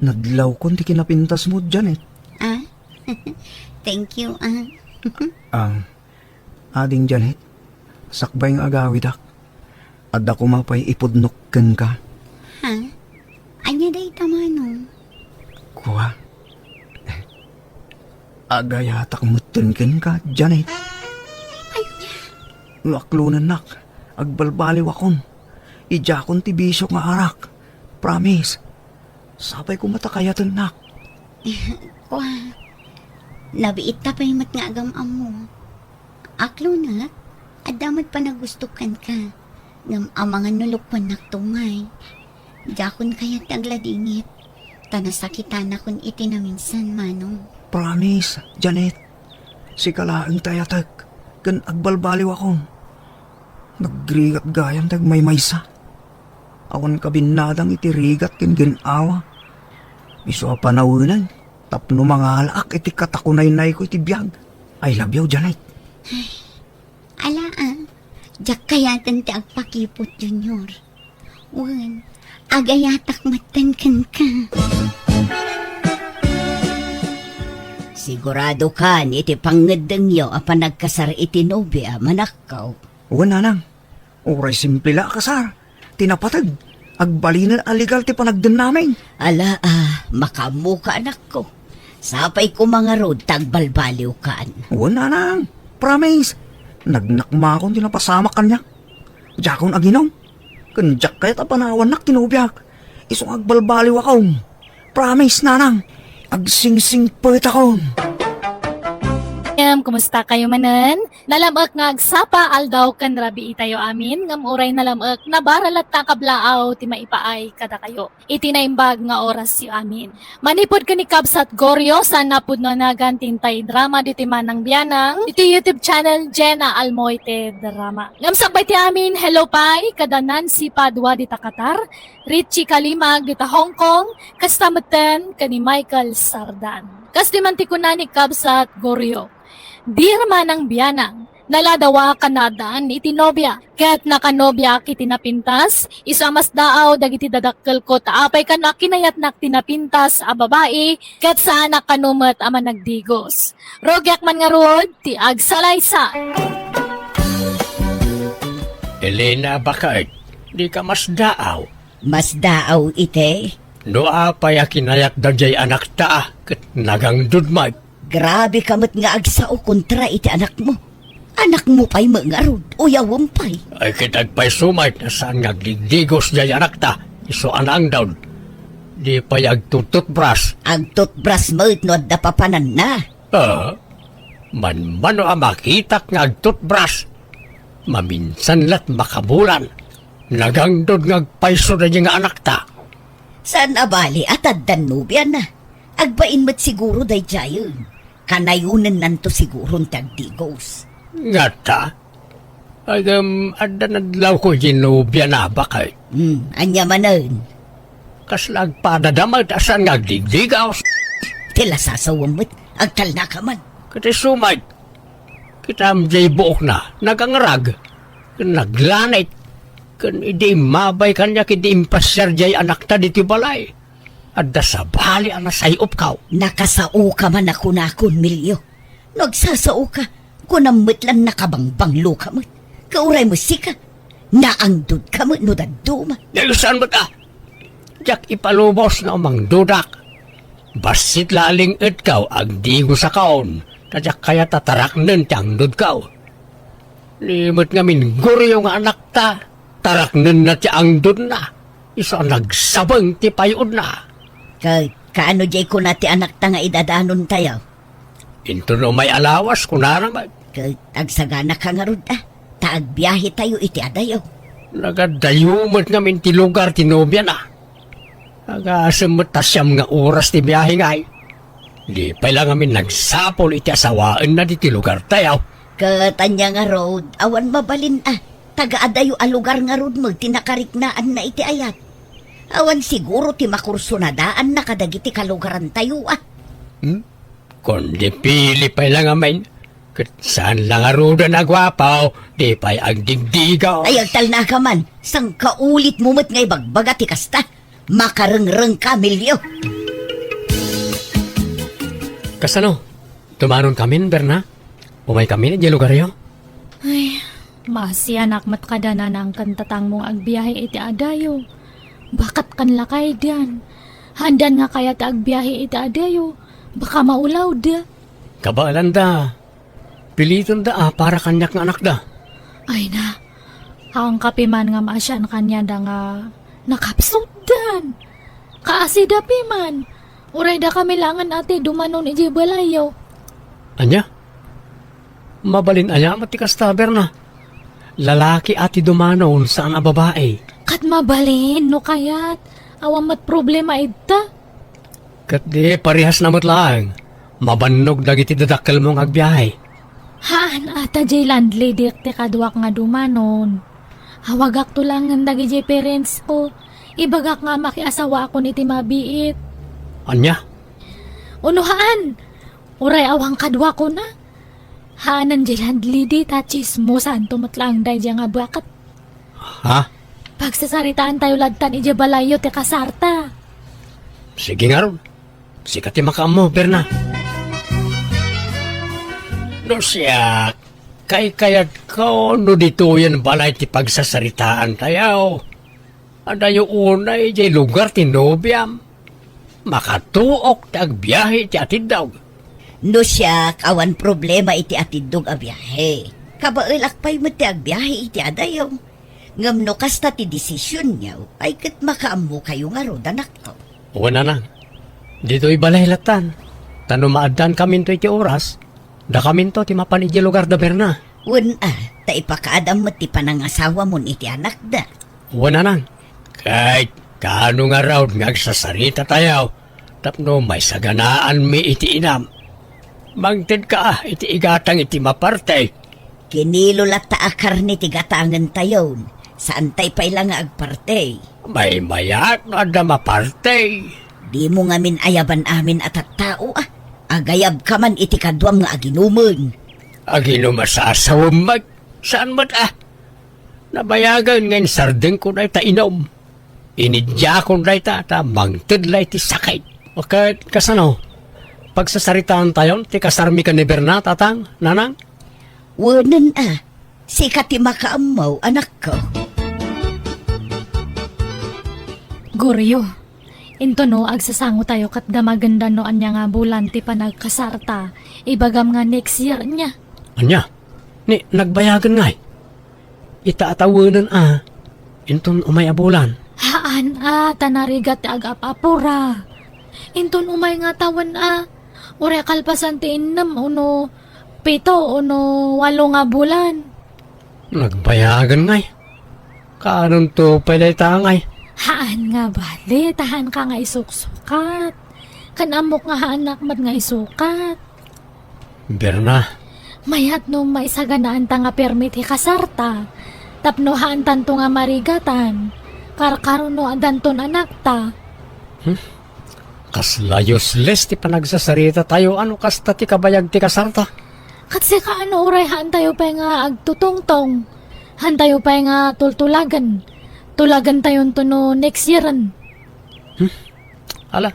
Nadlawkon ti kinapintasmo, Janet. Ah? Thank you, ah. Ah, ading Janet, sakbay nga agawidak, adda koma pay ipudnok kenka. Ha? Ania dayta, Manong? Kua? Agayatak metten kenka, Janet. Ania? No aklonennak, agbalbaliwakon. Idiakon ti bisio nga arak. Promise. Sapay koma ta kayatennak. Kua, nabiitta pay met nga agam-ammo. Aklonek, adda met panagustok kenka. Ngem amangan no lukkuannakto ngay. Diakon kayat ti agladingit, ta nasakitanakon iti naminsan, Manong. Promise, Janet. Sika laeng ti ayatek, ken agbalbaliwakon. Nagrigat gayam ti agmaymaysa. Awan kabinnadang iti rigat ken gin-awa. Isu a panawen tapno mangalaak iti katakunaynayko iti biag. I love you, Janet. Ala, ah. Diak kayaten ti agpakiput, Junior. Wen, agayatak metten kenka. Siguradokan iti pangngeddengyo a panagkasar iti nobia, manakkaw. Wen, nanang. Uray simple la a kasar. Ti napateg, agbalinen a legal ti panagdennamin. Ala, ah, makaammoka, anakko. Sapay koma ngarud ta agbalbaliwkan. Wen, nanang. Promise. Nagnakmakon ti napasamak kaniak. Diakon aginom. Ken diak kayat a panawannak ti nobiak. Isu nga agbalbaliwakon. Promise, nanang. Agsingsingpetakon. Em, kumusta kayo manen? Nalam-ek nga agsapa aldaw ken rabii tayo amin, ngem uray nalam-ek, nabara latta a kablaaw ti maipaay kadakayo iti naimbag nga orasyo amin. Manipud ken ni Kabsat Gorio, saan a pudno a nagan ti intay drama diti Manang Bianang iti YouTube channel Jenna Almoite Drama. Ngem sakbay ti amin, hello pay kada Nancy Padua dita Qatar, Richie Kalimag dita Hong Kong, kasta metten ken ni Michael Sardan. Kas di man ti kuna ni Kabsat Gorio, Dear Manang Bianang, naladawa kanadan iti nobia, ket nakanobiak iti napintas, isu a masdaaw dagiti dadakkelko ta apay kano a kinayatnak ti napintas a babai, ket saanak kano met a managdigos. Rugiak man ngarud ti agsalaysay. Elena, baket, dika masdaaw. Masdaaw iti? No apay a kinayatda jay anakta, ket nagangdud met. Grabe ka met nga agsao kontra iti anakmo. Anakmo pay met ngarud, uyawem pay. Ay, ket agpayso met a saan nga agdigdigos jay anakta, isu a naangdud. Di pay agtututbras. Agtutbras met no adda papananna. Ah, manmano a makitak nga agtutbras. Maminsan lat makabulan. Nagangdud nga agpayso daydi nga anakta. Saan a bali a taddan nobiana. Agbain met siguro daydiayen. Kanayonennanto siguron ti agdigos. Ngata? Agem, adda nadlawko iti nobiana, baket. Hmm, ania manen? Kasla agpadada met a saan nga agdigdigos. Ti lasasawem met, agtalnaka man. Ket isu met, kitam jay buokna, nagangrag, ken naglanit, ken idi immabay kaniak idi impasiar jay anakta ditoy balay. Adda sabali a nasay-opko. Nakasaoka man a kunakon, Melio. No agsasaoka, kunam met la nakabangbangloka met. Ket uray met sika, naangdudka met no dadduma. Dayta saan met a. Diak ipalubos nga umangdudak. Bassit la a ling-etko, agdigosakon, ta diak kayat a taraknen ti angdudko. Ni met ngamin Gorio nga anakta, taraknenna ti angdudna, isu a nagsabeng ti pay-odna. Ket kaano jay kuna ti anakta nga idadanontayo? Inton umay a lawas, kunana met. Ket agsaganaka ngarud a, ta agbiahetayo iti adayo. Nagadayo met ngamin ti lugar ti nobiana. Agasem met ta siam nga oras ti biahe ngay. Di pay la ngamin nagsapul iti asawaenna ditoy lugartayo. Ket ania ngarud, awan mabalin a, Taga adayo a lugar ngarud met ti nakariknaanna iti ayat. Awan siguro ti makursunadaanna kadagiti kalugarantayo, a. Hmm? Kundi pili pay la ngamin. Ket saan la ngaruden a guapo, di pay agdigdigaw. Ay, agtalnaka man. Sangkaulitmo met nga ibagbaga ti kasta. Makarengrengka, Emilio. Kasano? Dumanonkamin, Berna? Umaykamin idiay lugaryo? Ay, maasianak met kada nanang ken tatangmo nga agbiahe iti adayo. Baket ken lakaydan. Haandan nga kayat ti agbiahe iti adayo. Baka maulawda. Kabaelanda. Pilitenda a para kaniak nga anakda. Ay na, angkapiman nga maasian kaniada nga nakapsutdan. Kaasida piman. Uray dakami laengen a ti dumanon idiay balayyo. Ania? Mabalin aya met ti kasta, Berna? Lalaki a ti dumanon, saan a babai. Ket mabalin, no kayat. Awan met problema ita. Ket di parehasna met laeng. Mabannog dagiti dadakkelmo nga agbiahe. Haan a ta diay landlady ti kaduak nga dumanon. Awagakto laengen dagidiay parents ko. Ibagak nga makiasawaakon iti mabiit. Ania? Uno haan. Uray awan kaduakon a. Haanen diay landlady ta tsismosanto met laeng daydiay nga baket. Ha? Pagsasaritaantayo lattan idiay balayyo ti kasarta. Sige ngarud. Sika ti makaammo, Berna. No siak, kaykayatko no ditoyen balay ti pagsasaritaantayo. Adayo unay idiay lugar ti nobiam. Makatuok ti agbiahe iti atiddog. No siak, awan problema iti atiddog a biahe. Kabaelak pay met ti agbiahe iti adayo. Ngem no kasta ti desisionyo, ay ket makaammokayo ngarud, anakko. Wen, nanang. Ditoy balay lattan. Ta no maaddaankaminto iti oras, dakaminto ti mapan idiay lugar da Berna. Wen a, ta ipakaadam met ti panangasawamon iti anakda. Wen, nanang. Ket kaano ngarud nga agsasaritatayo tapno maisaganaanmi iti inam? Mangtedka a iti igatang iti maparti. Kinilo latta a karne ti gatangentayon. Saantay pay la nga agparti. Maymayat no adda maparti. Dimo ngamin ayaban amin a tattao a. Agayabka man iti kaduam nga aginumen. Aginum a sasawem met. Saan met a? Nabayagen nga insardengko dayta inum. Inidiakon dayta ta mangted la iti sakit. Ket kasano? Pagsasaritaantayon ti kasarmi ken ni Berna, tatang, nanang? Wenen a, sika ti makaammo, anakko. Goryo, intono agsasangotayo ket damagendan no ania nga bulan ti panagkasarta, ibagam nga next year nia. Ania? Ni, nagbayagen ngay? Ita a tawenen a, inton umay a bulan. Haan a, ta narigat ti agap-apura. Inton umay nga tawen a, uray kalpasan ti innem ono pito ono walo nga bulan. Nagbayagen ngay. Kaanonto pay dayta ngay? Haan nga bali, ta haanka nga isuksukat. Ken ammok nga haanak met nga isukat. Berna. Mayat no maisaganaanta nga permi ti kasarta, tapno haantanto nga marigatan, karkaro no addanton anakta. Hmm? Kasla useless ti panagsasaritatayo, ano kasta ti kabayag ti kasarta? Ket sika, ano uray haantayo pay nga agtutungtong? Haantayo pay nga tultulagen? Tulagentayonto no next yearen. Hmm? Ala,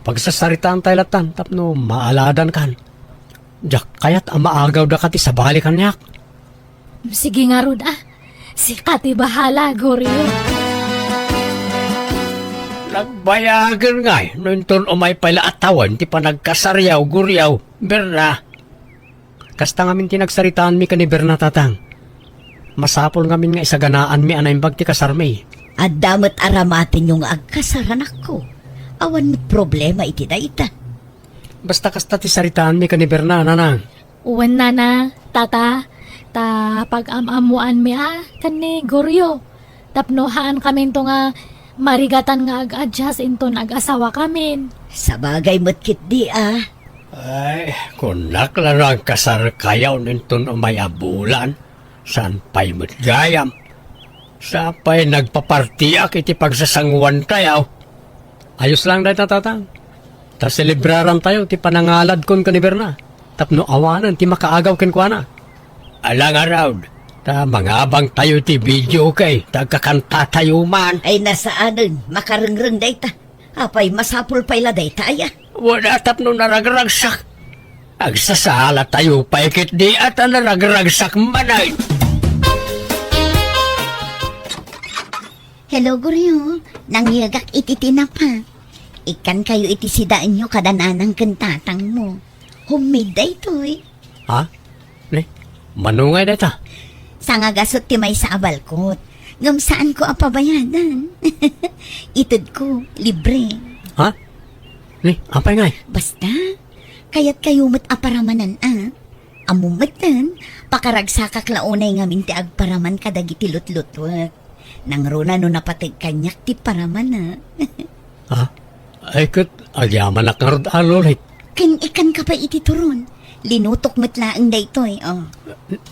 pagsasaritaantay lattan tapno maaladankan. Diak kayat a maagawda ket isabali kaniak. Sige ngarud a. Sika ti bahala, Goryo. Nagbayagen ngay no inton umay pay la a tawen ti panagkasaryo, Goryo, Berna. Kasta ngamin ti nagsaritaanmi ken ni Berna, tatang. Masapul ngamin nga isaganaanmi a naimbag ti kasarmi. Adda met aramatenyo nga agkasar, anakko. Awan met problema iti dayta. Basta kasta ti saritaanmi ken ni Berna, nanang. Wen, nana, tata, ta pag-am-ammoanmi a ken ni Goryo. Tapno haankaminto nga marigatan nga ag-adjust inton ag-asawakamin. Sabagay met ketdi a. Ay, kunak la no agkasarkayo inton umay a bulan. Saan pay met gayam? Sapay nagpapartiak iti pagsasanguantayo. Ayos lang dayta, Tatang. Ta selebrarantayo ti panangaladkon ken ni Berna tapno awanen ti makaagaw kenkuana. Ala ngarud, ta mangabangtayo iti videoke, ta agkakantatayo man. Ay, nasaanen, makarengreng dayta. Apay, masapul pay la dayta aya? Wala tapno naragragsak. Agsasalatayo pay ket di ata naragragsak manen. Hello, Goryo. Nangyegak iti tinapa. Ikkankayo iti sidaenyo kada nanang ken tatangmo. Homemade daytoy. Ha? Ni? Mano ngay dayta? Sangagasut ti maysa a balkot. Ngem saanko a pabayadan. Itedko, libre. Ha? Ni, apay ngay? Basta, kayatkayo met a paramanan a. Ammom metten, pakaragsakak la unay ngamin ti agparaman kadagiti lutlutuek. Nangruna no napateg kaniak ti paramana. Ha? Ay ket, agyamanak ngarud a, Lolit. Ken ikkanka pay iti turon. Linutok met laeng daytoy, oh.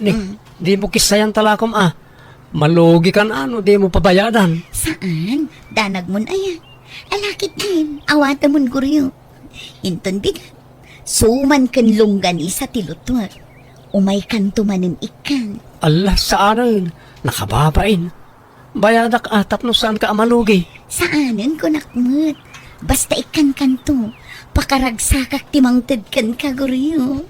Ni, Mm. Dimo kissayan talakom a. Malugikan a no dimo pabayadan. Saan? Danagmon aya? Ala ketdin, awatemon, Goryo. Inton bigat, suman ken longganisa ti lutuek. Umaykanto manen ikkan. Ala, saanen. Nakababain. Bayadak a tapno saanka a malugi. Saanen, kunak met. Basta ikkankanto, pakaragsakak ti mangted kenka, Goryo.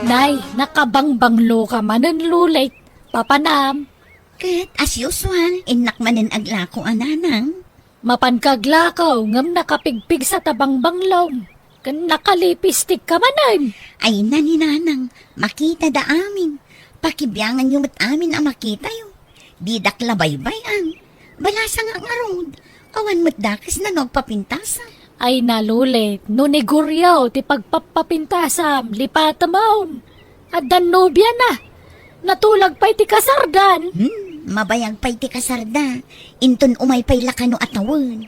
Nay, nakabangbangloka manen, Lolit. Papanam. Ket, as usual, innak manen aglako a nanang. Mapanka aglako, ngem nakapigpigsa ta bangbanglo. Ken nakalipistikka manen. Ay na ni nanang, makitada amin. Pakibianganyo met amin a makitayo. Didak la baybay-an. Balasangak ngarud. Awan met dakes no agpapintasam. Ay na, Lolit, no ni Goryo ti pagpapapintasam, lipatemon. Addan nobiana. Natulag pay ti kasardan. Hmm, mabayag pay ti kasarda. Inton umay pay la kano a tawen.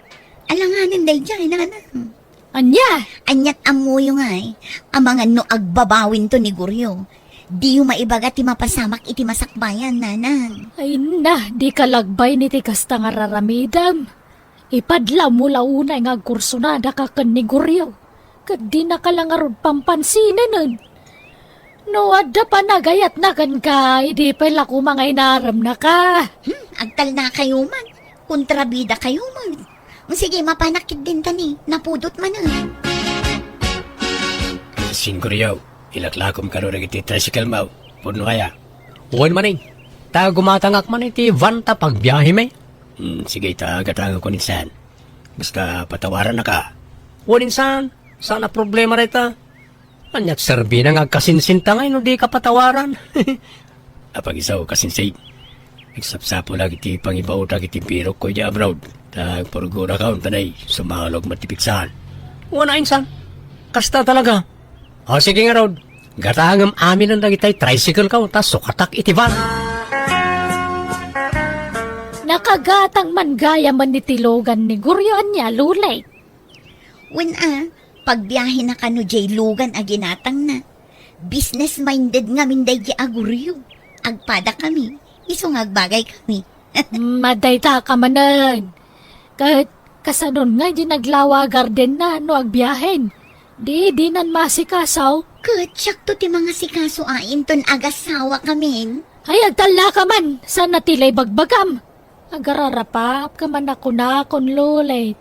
Alanganen daydiay, nanang. Ania? Aniat ammoyo ngay, amangan no agbabawinto ni Goryo. Diyo maibaga ti mapasamak iti masakbayan, nanang. Ay na, di ka lagbay ni ti kasta nga raramidem. Ipadlawmo la unay nga agkursunadaka ken ni Goryo, ket dinaka la ngarud pampansinenen. No adda panagayatna kenka, idi pay la koma nga inaremnaka. Hmm, agtalnakayo man. Kontrabidakayo man. Sige, mapanak ketdin ta ni, napudot manen. Sin Goryo, ilaklakom kano dagiti tricycle mo. Pudno aya? Wen manen. Ta gumatangak man iti van ta pagbiahemi. Hmm, sige, ta gatangakon insan. Basta patawarannaka. Wen insan, saan a problema dayta. Aniat serbina nga agkasinsinta ngay no dika patawaran? Apag isu, kasinsin. Agsapsapulak iti pangibaodak iti birokko idiay abroad. Ta agpurgoraka unay sumalog met ti pigsa. Wen a insan. Kasta talaga. O, sige ngarud. Gatangem aminen dagitay tricycle ko, ta sukatak iti van. Nakagatang man gayamen iti lugan ni Goryo, ania, Lolit? Wen a, pagbiahena kano diay lugan a ginatangna. Business-minded ngamin daydi a Goryo. Agpadakami, isu nga agbagaykami. Madayta ka manen. Ket kasanon ngay di naglawa a gardenna no agbiahen? Di, dinan maasikaso. Ket siakto ti mangasikaso a inton agasawakamin. Ay, agtalnaka man, saan a ti la ibagbagam. Agararapapka man a kunakon, Lolit.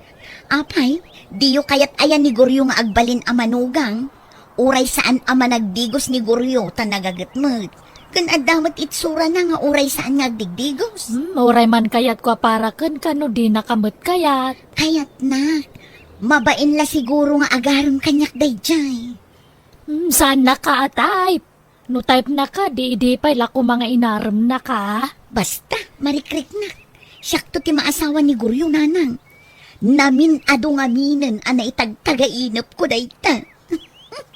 Apay, diyo kayat aya ni Goryo nga agbalin a manugang? Uray saan a managdigos ni Goryo ta nagaget met. Ken adda met itsurana nga uray saan nga agdigdigos. Hmm, uray man kayatko a para kenka no dinaka met kayat. Kayatnak. Mabain la siguro nga agarem kaniak daydiay. Hmm, saannaka a type. No type naka, di idi pay la koma nga inaremnaka. Basta, marikriknak. Siakto ti maasawa ni Goryo, nanang. Namin-ado ngaminen a naitagtagainepko dayta.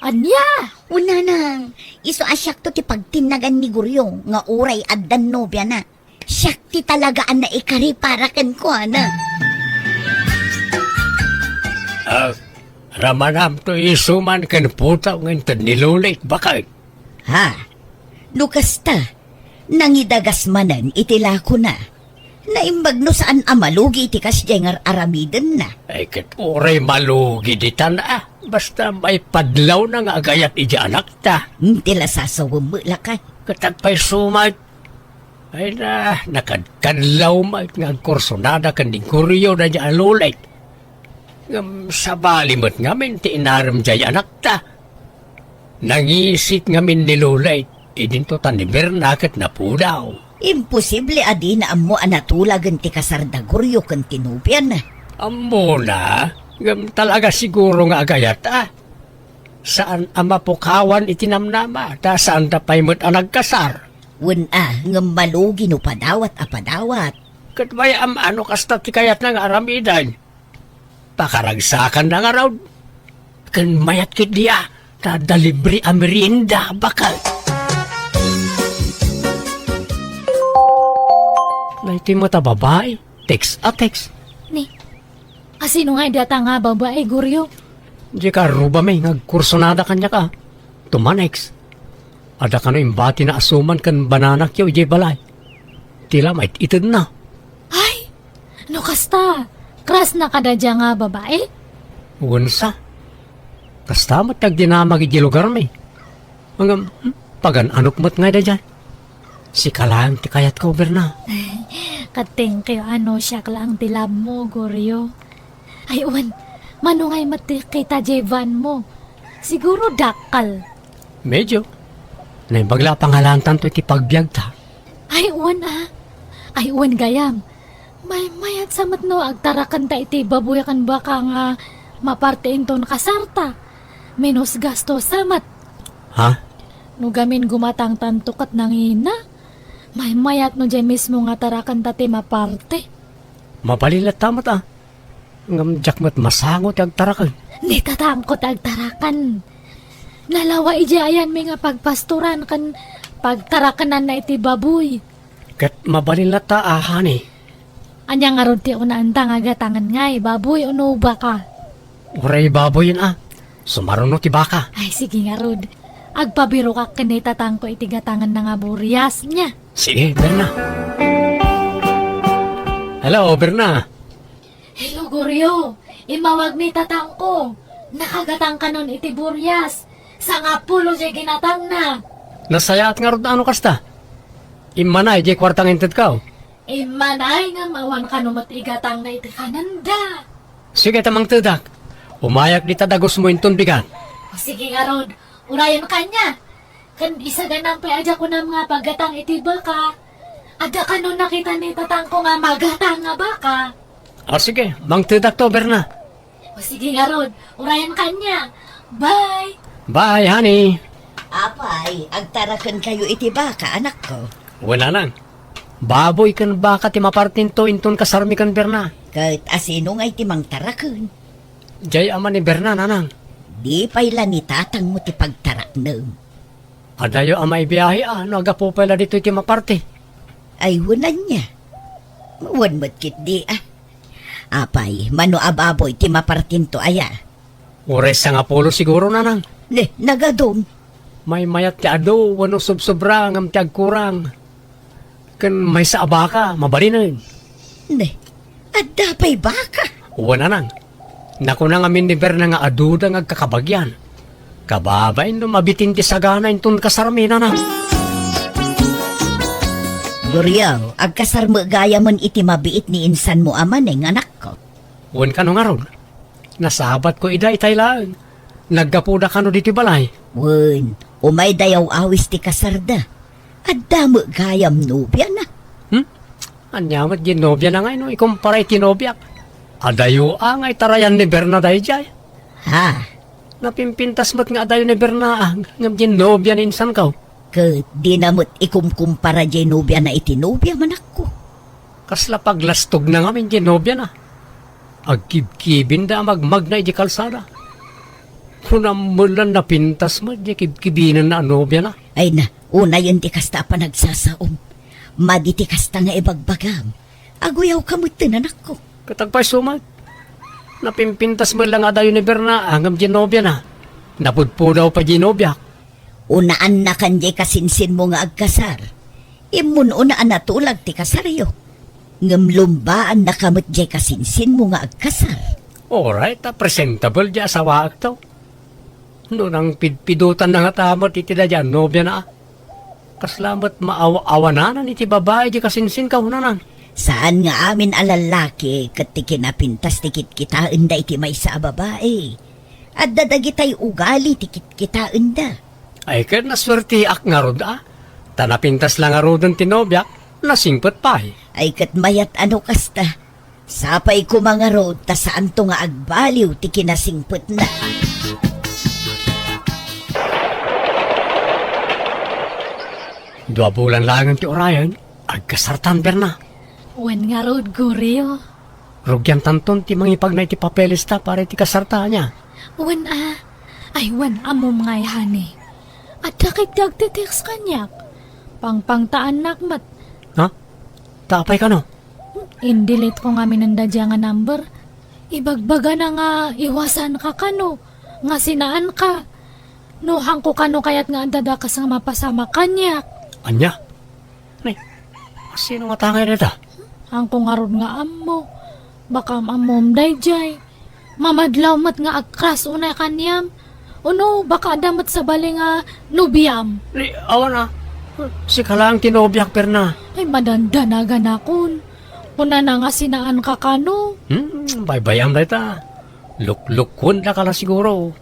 Ania? O, nanang, isu a siakto ti pagtinnagan ni Goryo nga uray addan nobiana. Siak ti talaga a naikari para kenkuana. Ah, ramanamto isu man ken putaw nga inted ni Lolit, baket. Ha? No kasta, Nangidagas manen iti lakona. Naimbag no saan a malugi iti kasdiay nga ar-aramidenna. Ay, ket uray malugi ditan a. Basta maipadlawna nga agayat iti anakta. Hmm, ti lasasawem met lakay. Ket agpayso met. Ay na, nakadkadlaw met nga agkursunada ken ni Goryo daydiay a Lolet. Ngem sabali met ngamin ti inarem jay anakta. Nangisit ngamin ni Lolet, idinto ta ni Berna ket napudaw. Imposible a dina ammo a natulagen ti kasar da Goryo ken ti nobiana. Ammona, ngem talaga siguro nga agayat a. Saan a mapukawan iti namnama, ta saanda pay met a nagkasar. Wen a, ngem malugi no padawat a padawat. Ket mayat a no kasta ti kayatna nga aramiden. Pakaragsakanna ngarud. Ken mayat ketdi a, ta adda libre a merienda, bakal. Daytoy met a babai, text a text. Ni, asino nga dayta nga babai, Goryo? Di ka arrubami nga agkursunada kaniak a. Tumanex. Adda kano imbatina a suman ken bananakyo idiay balay. Ti la mait-itedna. Ay, no kasta, crush na kada dia nga babai? Wen sa. Kasta met ti agdinamag idiay lugarmi. Ngem, hmm, pagan-anok met ngay daydiay. Sika laeng ti kayatko, Berna. Ket thank you a no siak laeng ti love mo, Goryo. Ay, wen, mano ngay met ti kita diay van mo? Siguro dakkel. Medyo. Naimbag la a pangalaantanto iti pagbiagta. Ay, wen a. Ay, wen gayam. Maymayat sa met no agtarakenta iti baboy ken baka nga maparte inton kasarta. Menos gasto sa met. Ha? No gamin gumatangtanto ket nangina, maymayat no diay mismo nga tarakenta ti maparte. Mabalin latta met a. Ngem diak met masango ti agtaraken. Ni tatangko ti agtaraken. Nalawa idiay ayanmi nga pagpastoran ken pagtarakenanna iti baboy. Ket mabalin latta a, honey. Ania ngarud ti unaanta nga gatangen ngay, baboy wenno baka? Uray baboyen a. Sumaruno ti baka. Ay, sige ngarud. Agpabirokak ken ni tatangko iti gatangenna nga burias, nia? Sige, Berna. Hello, Berna. Hello, Goryo. Immawag ni tatangko. Nakagatang kanon iti burias. Sangapulo diay ginatangna. Nasayaat ngarud a no kasta. Immanay diay kuarta nga intedko. Immanay ngem awan kano met igatangna iti kanenda. Sige ta mangtedak. Umayak dita dagusmo inton bigat. O, sige ngarud, urayen kaniak. Ken isaganam pay a dia kunam nga paggatang iti baka. Adda kano nakita ni tatangko nga magatang nga baka. O sige, mangtedakto, Berna. O sige ngarud, urayen kaniak. Bye! Bye, honey. Apay, agtarakenkayo iti baka, anakko? Wen, nanang. Baboy ken baka ti mapartinto inton kasarmi ken Berna. Ket asino ngay ti mangtaraken? Diay ama ni Berna, nanang. Di pay la ni tatangmo ti pagtaraknem. Adayo a maibiahe a no aggapu pay la ditoy ti maparte. Ay, wen ania. Wen met ketdi a. Apay, mano a baboy ti mapartinto aya? Uray sangapulo siguro, nanang. Ne, nagadum. Maymayat ti adu wenno sobsobra ngem ti agkurang. Ken maysa a baka, mabalinen. Ne, adda pay baka? Wen, nanang. Nakuna ngamin ni Berna nga aduda nga agkakabagian. Kababain no mabitin ti sagana inton kasarmi, nanang. Goryo, agkasar met gayamen iti mabiit ni insanmo a Maneng, anakko. Wen kano ngarud. Nasabatko ida itay laeng. Naggapuda kano ditoy balay? Wen, umayda yaw-awis ti kasarda. Adda met gayam nobiana. Hmm? Ania met diay nobiana ngay no ikumpara iti nobiak? Adayo a nga itarayan ni Berna daydiay. Ha? Napimpintas met nga adayo ni Berna a ngem diay nobia ni insanko. Ket dina met ikumkumpara diay nobiana iti nobiam, anakko. Kasla paglastogna ngamin diay nobiana. Agkibkibinda a magmagna idiay kalsada. Kunam met la napintas met diay kibkibinenna a nobiana. Ay na, unayen ti kasta a panagsasaom. Madi ti kasta nga ibagbagam. Aguyawka metten, anakko. Ket agpayso met. Napimpintas met la nga adayo ni Berna a ngem diay nobiana. Napudpudaw pay diay nobiak. Unaannakan diay kasinsinmo nga agkasar. Immun-una a natulag ti kasaryo. Ngem lumbaannaka met diay kasinsinmo nga agkasar. Uray ta presentable diay asawaekto. No nangpidpidotanna ngata met iti daydiay a nobiana, kasla met maaw-awananan iti babai diay kasinsinko, nanang. Saan nga amin a lallaki ket ti kinapintas ti kitkitaenda iti maysa a babai. Adda dagitay ugali ti kitkitaenda. Ay, ket nasuerteak ngarud a. Ta napintas la ngaruden ti nobiak, nasingpet pay. Ay, ket mayat a no kasta. Sapay koma ngarud ta saanto nga agbaliw ti kinasingpetna. Dua bulan laengen ti urayen, agkasartan, Berna. Wen ngarud, Gorio. Rugiantanton ti mangipagna iti papelesta para iti kasarta, ania? Wen a. Ay, wen, ammom ngay, honey. Adda ketdi agte-text kaniak. Pangpangtaannak met. Ha? Ta apay kano? In-delete ko ngamin daydiay nga number. Ibagbagana nga iwasanka kano, nga sinaanka. No haanko kano kayat nga adda dakes nga mapasamak kaniak. Ania? Ay, sino nga tangay dayta? Haanko ngarud nga ammo. Baka am-ammom daydiay. Mamadlaw met nga ag-crush unay kaniam. Uno, baka adda met sabali nga nobiam. Ni, awan a. Sika laeng ti nobiak, Berna. Ay, madandanaganakon. Kunana nga sinaanka kano. Hmm, baybay-am dayta. Luklukkondaka la siguro.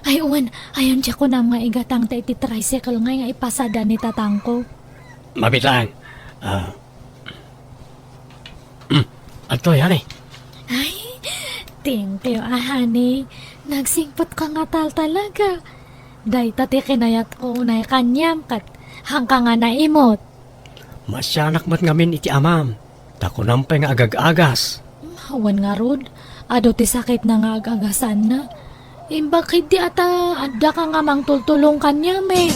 Ay, wen, ayon diak kunam nga igatangta iti tricycle ngay nga ipasada ni tatangko. Mabiit laeng. Ah. Hmm. Adtoy, honey. Ay, thank you, a, honey. Nagsingpetka nga tal talaga. Dayta ti kinayatko unay kaniam ket haanka nga naimut. Maasianak met ngamin iti amam. Ta kunam pay nga agag-agas. Awan ngarud, adu ti sakitna nga ag-agasanna. Imbag ketdi a ta addaka nga mangtultulong kaniam, e.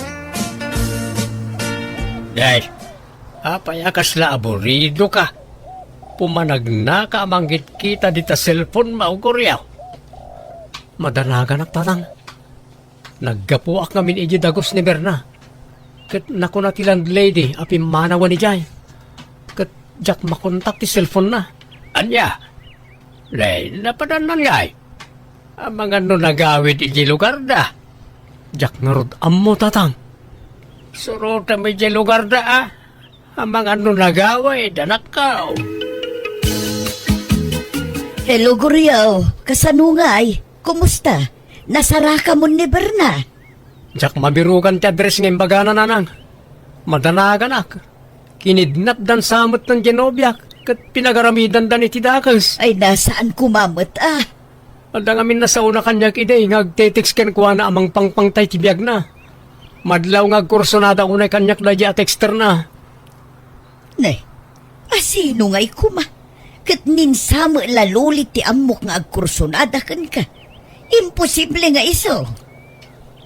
Day, apay a kasla aburidoka? Pumanagnaka a mangkitkita dita cellphone-mo, Gorio. Madanaganak, tatang. Naggapuak ngamin idiay dagus ni Berna. Ket nakuna ti landlady a pimmanawen idiay. Ket diak makontak ti cellphone-na. Ania? Nay, napadannan ngay? Amangan no nagawid idiay lugarda. Diak ngarud ammo, tatang. Surotem idiay lugarda, a. Amangan no nagawid, anakko. Hello, Gorio. Kasano ngay? Kumusta? Nasarakamon ni Berna? Diak mabirugan ti address nga imbagana, nanang. Madanaganak. Kinidnapdan sa met diay nobiak, ket pinagaramedandan iti dakes. Ay, nasaan koma met, a. Adda ngamin nasaona kaniak idi nga agte-text kenkuana a mangpangpangta iti biagna. Madlaw nga agkursunada unay kaniak daydiay a texter-na. Ne, asino ngay koma? Ket ninsamet la Lolit ti ammok nga agkursunada kenka. Imposible nga isu.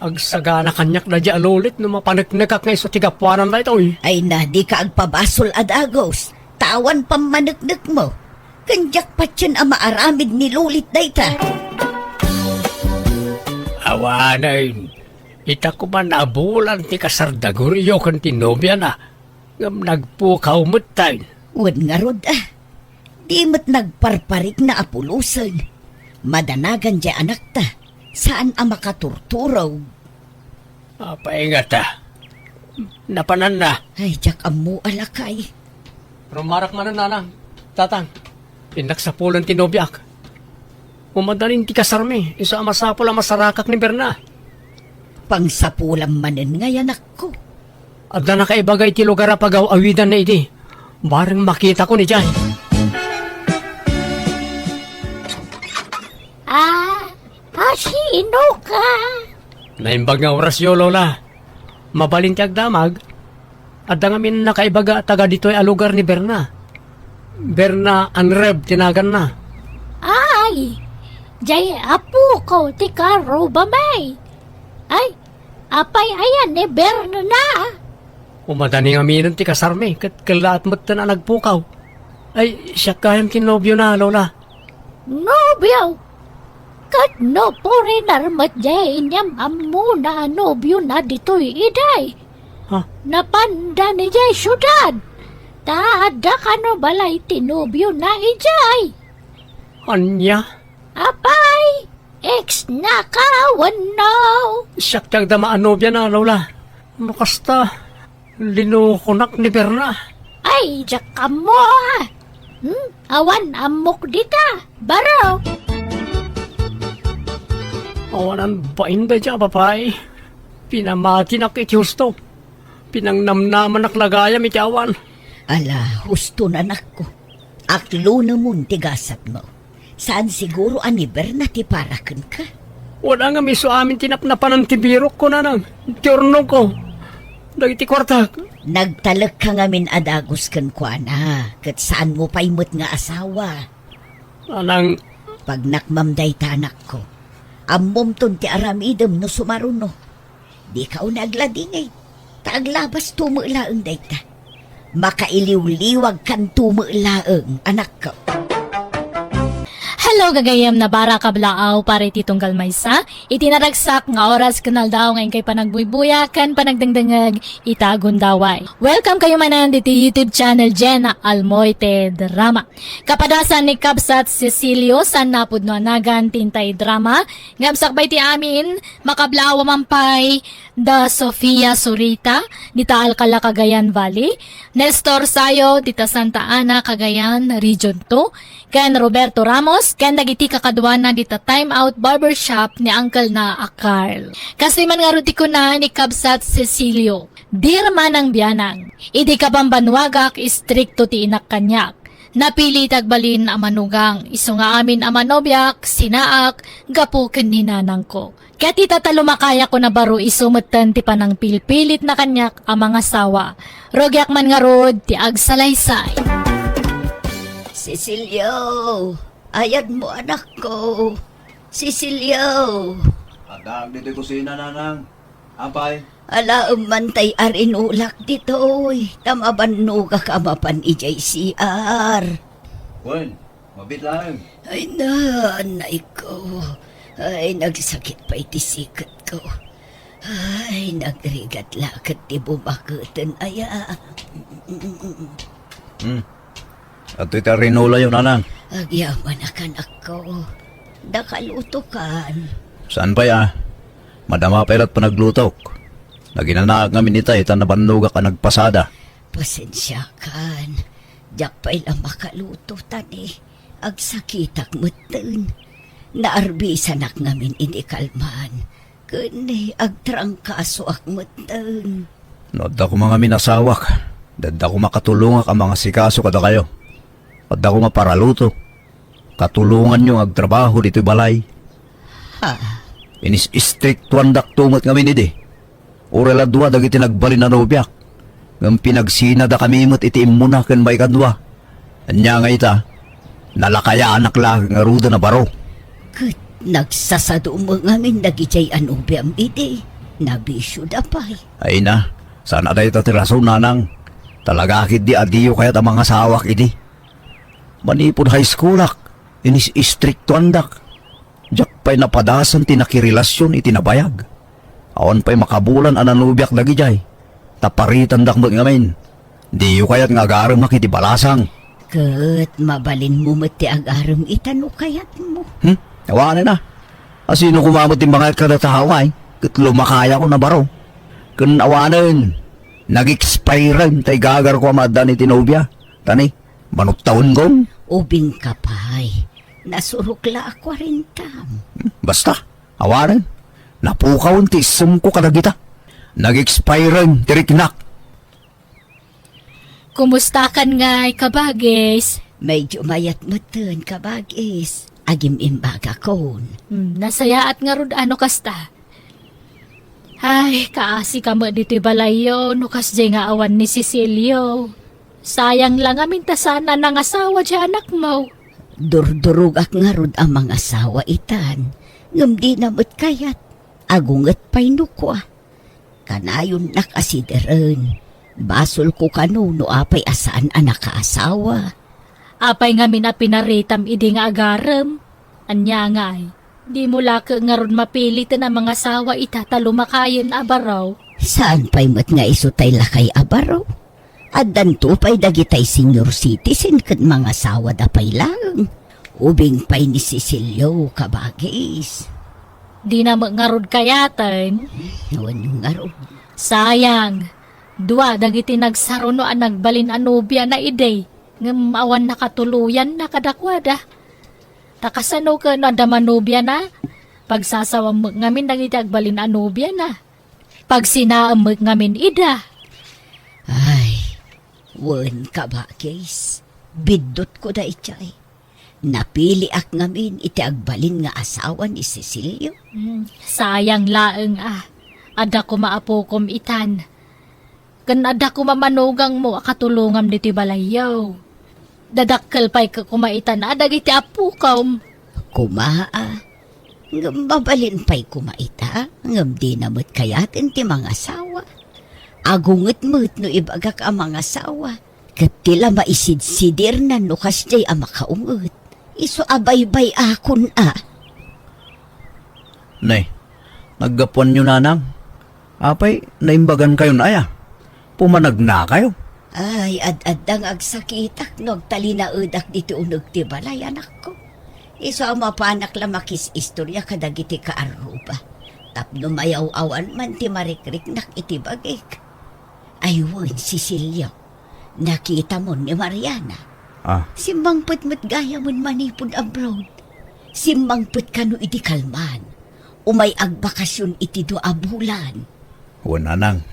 Agsagana kaniak daydiay a Lolit no mapaneknekak nga isu ti gapuanan daytoy. Ay na, dika agpabasol a dagus. Ta awan pammaneknekmo. Ken diak patien a maaramid ni Lolit dayta. Awanen, ita koma nabulan ti kasar da Gorio ken ti nobiana. Ngem nagpukaw metten. Wen ngarud, a. Di met nagparparikna a pulosen. Madanagan diay anakta. Saan a makaturturog. Apay ngata? Napananna. Ay, diak ammo a lakay. Rumarak manen, nanang, tatang. Innak sapulen ti nobiak. Umadanin ti kasarmi, isu a masapul a masarakak ni Berna. Pangsapulam manen ngay, anakko. Adda nakaibaga iti lugar a pagaw-awidanna idi. Bareng makitakon idiay. Ah, asino ka? Naimbag nga orasyo, Lola. Mabalin ti agdamag. Adda ngamin nakaibaga a taga ditoy a lugar ni Berna. Berna Anreb ti naganna. Ay, diay apuko ti karubami. Ay, apay aya ni Berna? Umadani ngaminen ti kasarmi, ket kellaat metten a nagpukaw. Ay, siak gayam ti nobiona, Lola. Nobio? Ket no foreigner met diay inyam-ammona a nobiona ditoy idiay, Ha? Napanda idiay siudad. Ta adda kano balay ti nobiona idiay. Ania? Apay, ex naka wenno? Siak ti agdama a nobiana, Lola. No kasta, linukonak ni Berna. Ay, diak ammo, ah. Hmm? Awan ammok dita, baro. Awanan bain dayta a babai. Pinamatinak iti husto. Pinangnamnamanak la gayam iti awan. Ala, husto, anakko. Aklonemon ti gasatmo. Saan siguro a ni Berna ti para kenka? Wala ngem isu amin ti napnapanan ti birokko, nanang. Ti urnongko. Dagiti kuartak. Nagtalekka ngamin a dagus kenkuana, ket saanmo pay met nga asawa. Nanang. Pagnakmam dayta, anakko. Ammomton ti aramidem no sumaruno. Dika unay agladingit, ta aglabasto met laeng dayta. Makailiwliwagkanto met laeng, anakko. Hello, gagayyem, nabarak a blaaw para iti tunggal maysa. Iti naragsak nga oras ken aldaw nga inkay panagbuybuya ken panagdengdengngeg ita a gundaway. Welcome kayo manen diti YouTube channel Jenna Almoite Drama. Kapadasan ni Kabsat Cecilio, saan napudno a nagan ti intay drama. Ngem sakbay ti amin, makablaaw man pay da Sofia Zurita, dita Alcala, Cagayan Valley, Nestor Sayo, dita Santa Ana, Cagayan, Region two, ken Roberto Ramos, ken dagiti kakaduana dita Time Out Barbershop ni uncle na a Carl. Kastoy man ngarud ti kuna ni Kabsat Cecilio, "Dear Manang Bianang, idi kabambannuagak, istrikto ti inak kaniak. Napili ti agbalin a manugang, isu nga amin a manobiak, sinaak, gapu ken ni nanangko. Ket ita ta lumakayakon a baro, isu metten ti panangpilpilit na kaniak a mangasawa. Rugiak man ngarud ti agsalaysay." Cecilio, ayadmo, anakko. Cecilio. Addaak ditoy kusina, nanang. Apay? Alaem man tay arinulak ditoy, ta mabannogak a mapan idiay C R. Wen, mabiit laeng. Ay, nanayko. Ay, nagsakit pay ti siketko. Ay, nagrigat la ket ti bumaketen aya. Hmm. Adtoy ti arinulayo, nanang. Agyamanak, anakko. Daka lutokan. Saan pay a? Madama pay la't panaglutok. Naginanaak ngamin itay ta nabannogak a nagpasada. Pasensiakan. Diak pay la makaluto ta ni agsakitak metten. Naarbisanak ngamin idi kalman. Ken agtrangkasoak metten. No adda koma ngamin asawak, adda koma katulongak a mangasikaso kadakayo. Adda koma paraluto. Katulonganyo nga agtrabaho ditoy balay. Ha? Inis-istriktuandakto met ngamin idi. Uray la dua dagiti nagbalin a nobiak, ngem pinagsinadakami met iti immuna ken maikadua. Ania nga ita, nalakayanak la ngaruden a baro. Ket nagsasado met ngamin dagidiay a nobiam idi. Nabisioda pay. Ay na, saan a dayta ti rason, nanang. Talaga ketdi a diyo kayat a mangasawak idi. Manipud high schoolak, inis-istriktuandak. Diak pay napadasan ti nakirelasion iti nabayag. Awan pay makabulan a nanobiak dagidiay, ta paritandak met ngamin. Diyo kayat nga agaremak iti balasang? Ket mabalinmo met ti agarem ita no kayatmo. Hmm? Awanen a. A sino koma met ti mangayat kadata a hawaen, ket lumakayakon a baro? Ken awanen, nag-expire ti igagarko a maaddaan iti nobia. Tani, manuttawenko. Ubingka pay. Nasurok la a kuarentam. Hmm? Basta. Awanen, napukawen ti isumko kadagita. Nag-expire ti riknak. Kumustakan ngay, kabagis? Medyo mayat metten, kabagis. Agim-imbagakon. Hmm, nasayaat ngarud a no kasta. Ay, kaasika met ditoy balayyo no kasdiay nga awan ni Cecilio. Sayang la ngamin ta saan a nangasawa diay anakmo. Durdurogak ngarud a mangasawa itan, ngem dina met kayat. Agunget pay no kua. Kanayonnak a sideren. Basolko kano no apay a saan a nakaasawa. Apay ngamin a pinaritam idi nga agarem? Ania ngay? Dimo la ket ngarud mapiliten a mangasawa ita ta lumakayen a baro. Saan pay met nga isu tay lakay a baro? Addanto pay dagitay senior citizen ket mangasawada pay laeng. Ubing pay ni Cecilio, kabagis. Dina met ngarud kayaten. Wen ngarud. Sayang. Dua dagiti nagsaruno a nagbalin a nobiana idi, ngem awan nakatuloyanna kadakuada. Ta kasano ken no adda manobiana? Pagsasawam met ngamin dagiti agbalin a nobiana. Pagsinaem met ngamin ida. Ay, wen, kabagis. Biddutko daydiay. Napiliak ngamin iti agbalin nga asawa ni Cecilio. Hmm, sayang laeng a. Adda koma apokom itan. Ken adda koma manugangmo a katulongam ditoy balayyo. Dadakkel pay koma itan a dagiti apokom. Koma a. Ngem mabalin pay koma ita, ngem dina met kayaten ti mangasawa. Agunget met no ibagak a mangasawa. Ket ti la maisidsidirnan no kasdiay a makaunget. Isu a baybay-akon a. Nay, naggapuanyo, nanang? Apay, naimbagankayon aya? Pumanagnakayo? Ay, ad-adda nga agsakitak no agtalinaedak ditoy uneg ti balay, anakko. Isu a mapanak la makis-istorya kadagiti kaarruba. Tapno mayaw-awan man ti marikriknak iti bagik. Ay wen, Cecilio, nakitamon ni Mariana. Ah. Simmangpet met gayamen manipud abroad. Simmangpet kano idi kalman. Umay agbakasyon iti dua a bulan. Wen, nanang,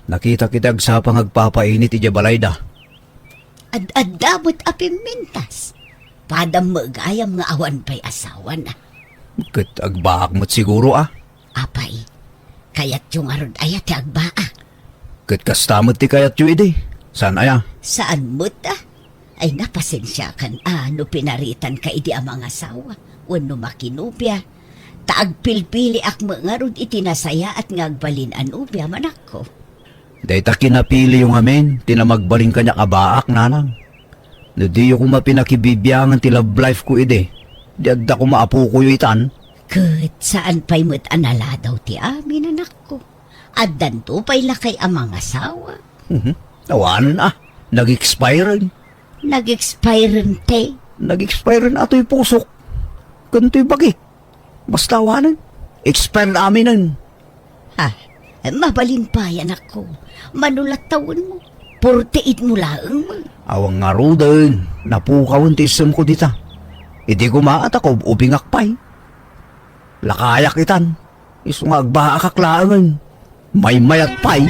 nakitak iti agsapa nga agpapainit idiay balayda. Ad-adda met a pimmintas. Padam met gayam nga awan pay asawana. Ket agbaak met siguro a. Apay, kayatyo ngarud aya ti agbaak? Ket kasta met ti kayatyo idi. Saan aya? Saan met a? Ay, napasensiakan a no pinaritanka idi a mangasawa wenno makinobia. Ta agpilpiliak met ngarud iti nasayaat nga agbalin a nobia, manakko. Dayta kinapiliyo ngamin ti namagbalin kaniak a baak, nanang. No diyo koma pinakibibiangan ti love life ko idi, di adda koma apokoyo itan. Ket saan pay met a naladaw ti amin, anakko. Addanto pay lakay a mangasawa. Mhm. Awanen a, nag-expiren. Nag-expiren ti? Nag-expiren a toy pusok. Ken toy bagik. Basta awanen. Expired aminen. Ha? Mabalin pay, anakko. Mano latta wenno? Forty-eight mo laeng man. Awan ngaruden. Napukawen ti issemko dita. Idi koma a ta kaub-ubingak pay. Lakayak itan. Isu nga agbaakak laengen. Maymayat pay.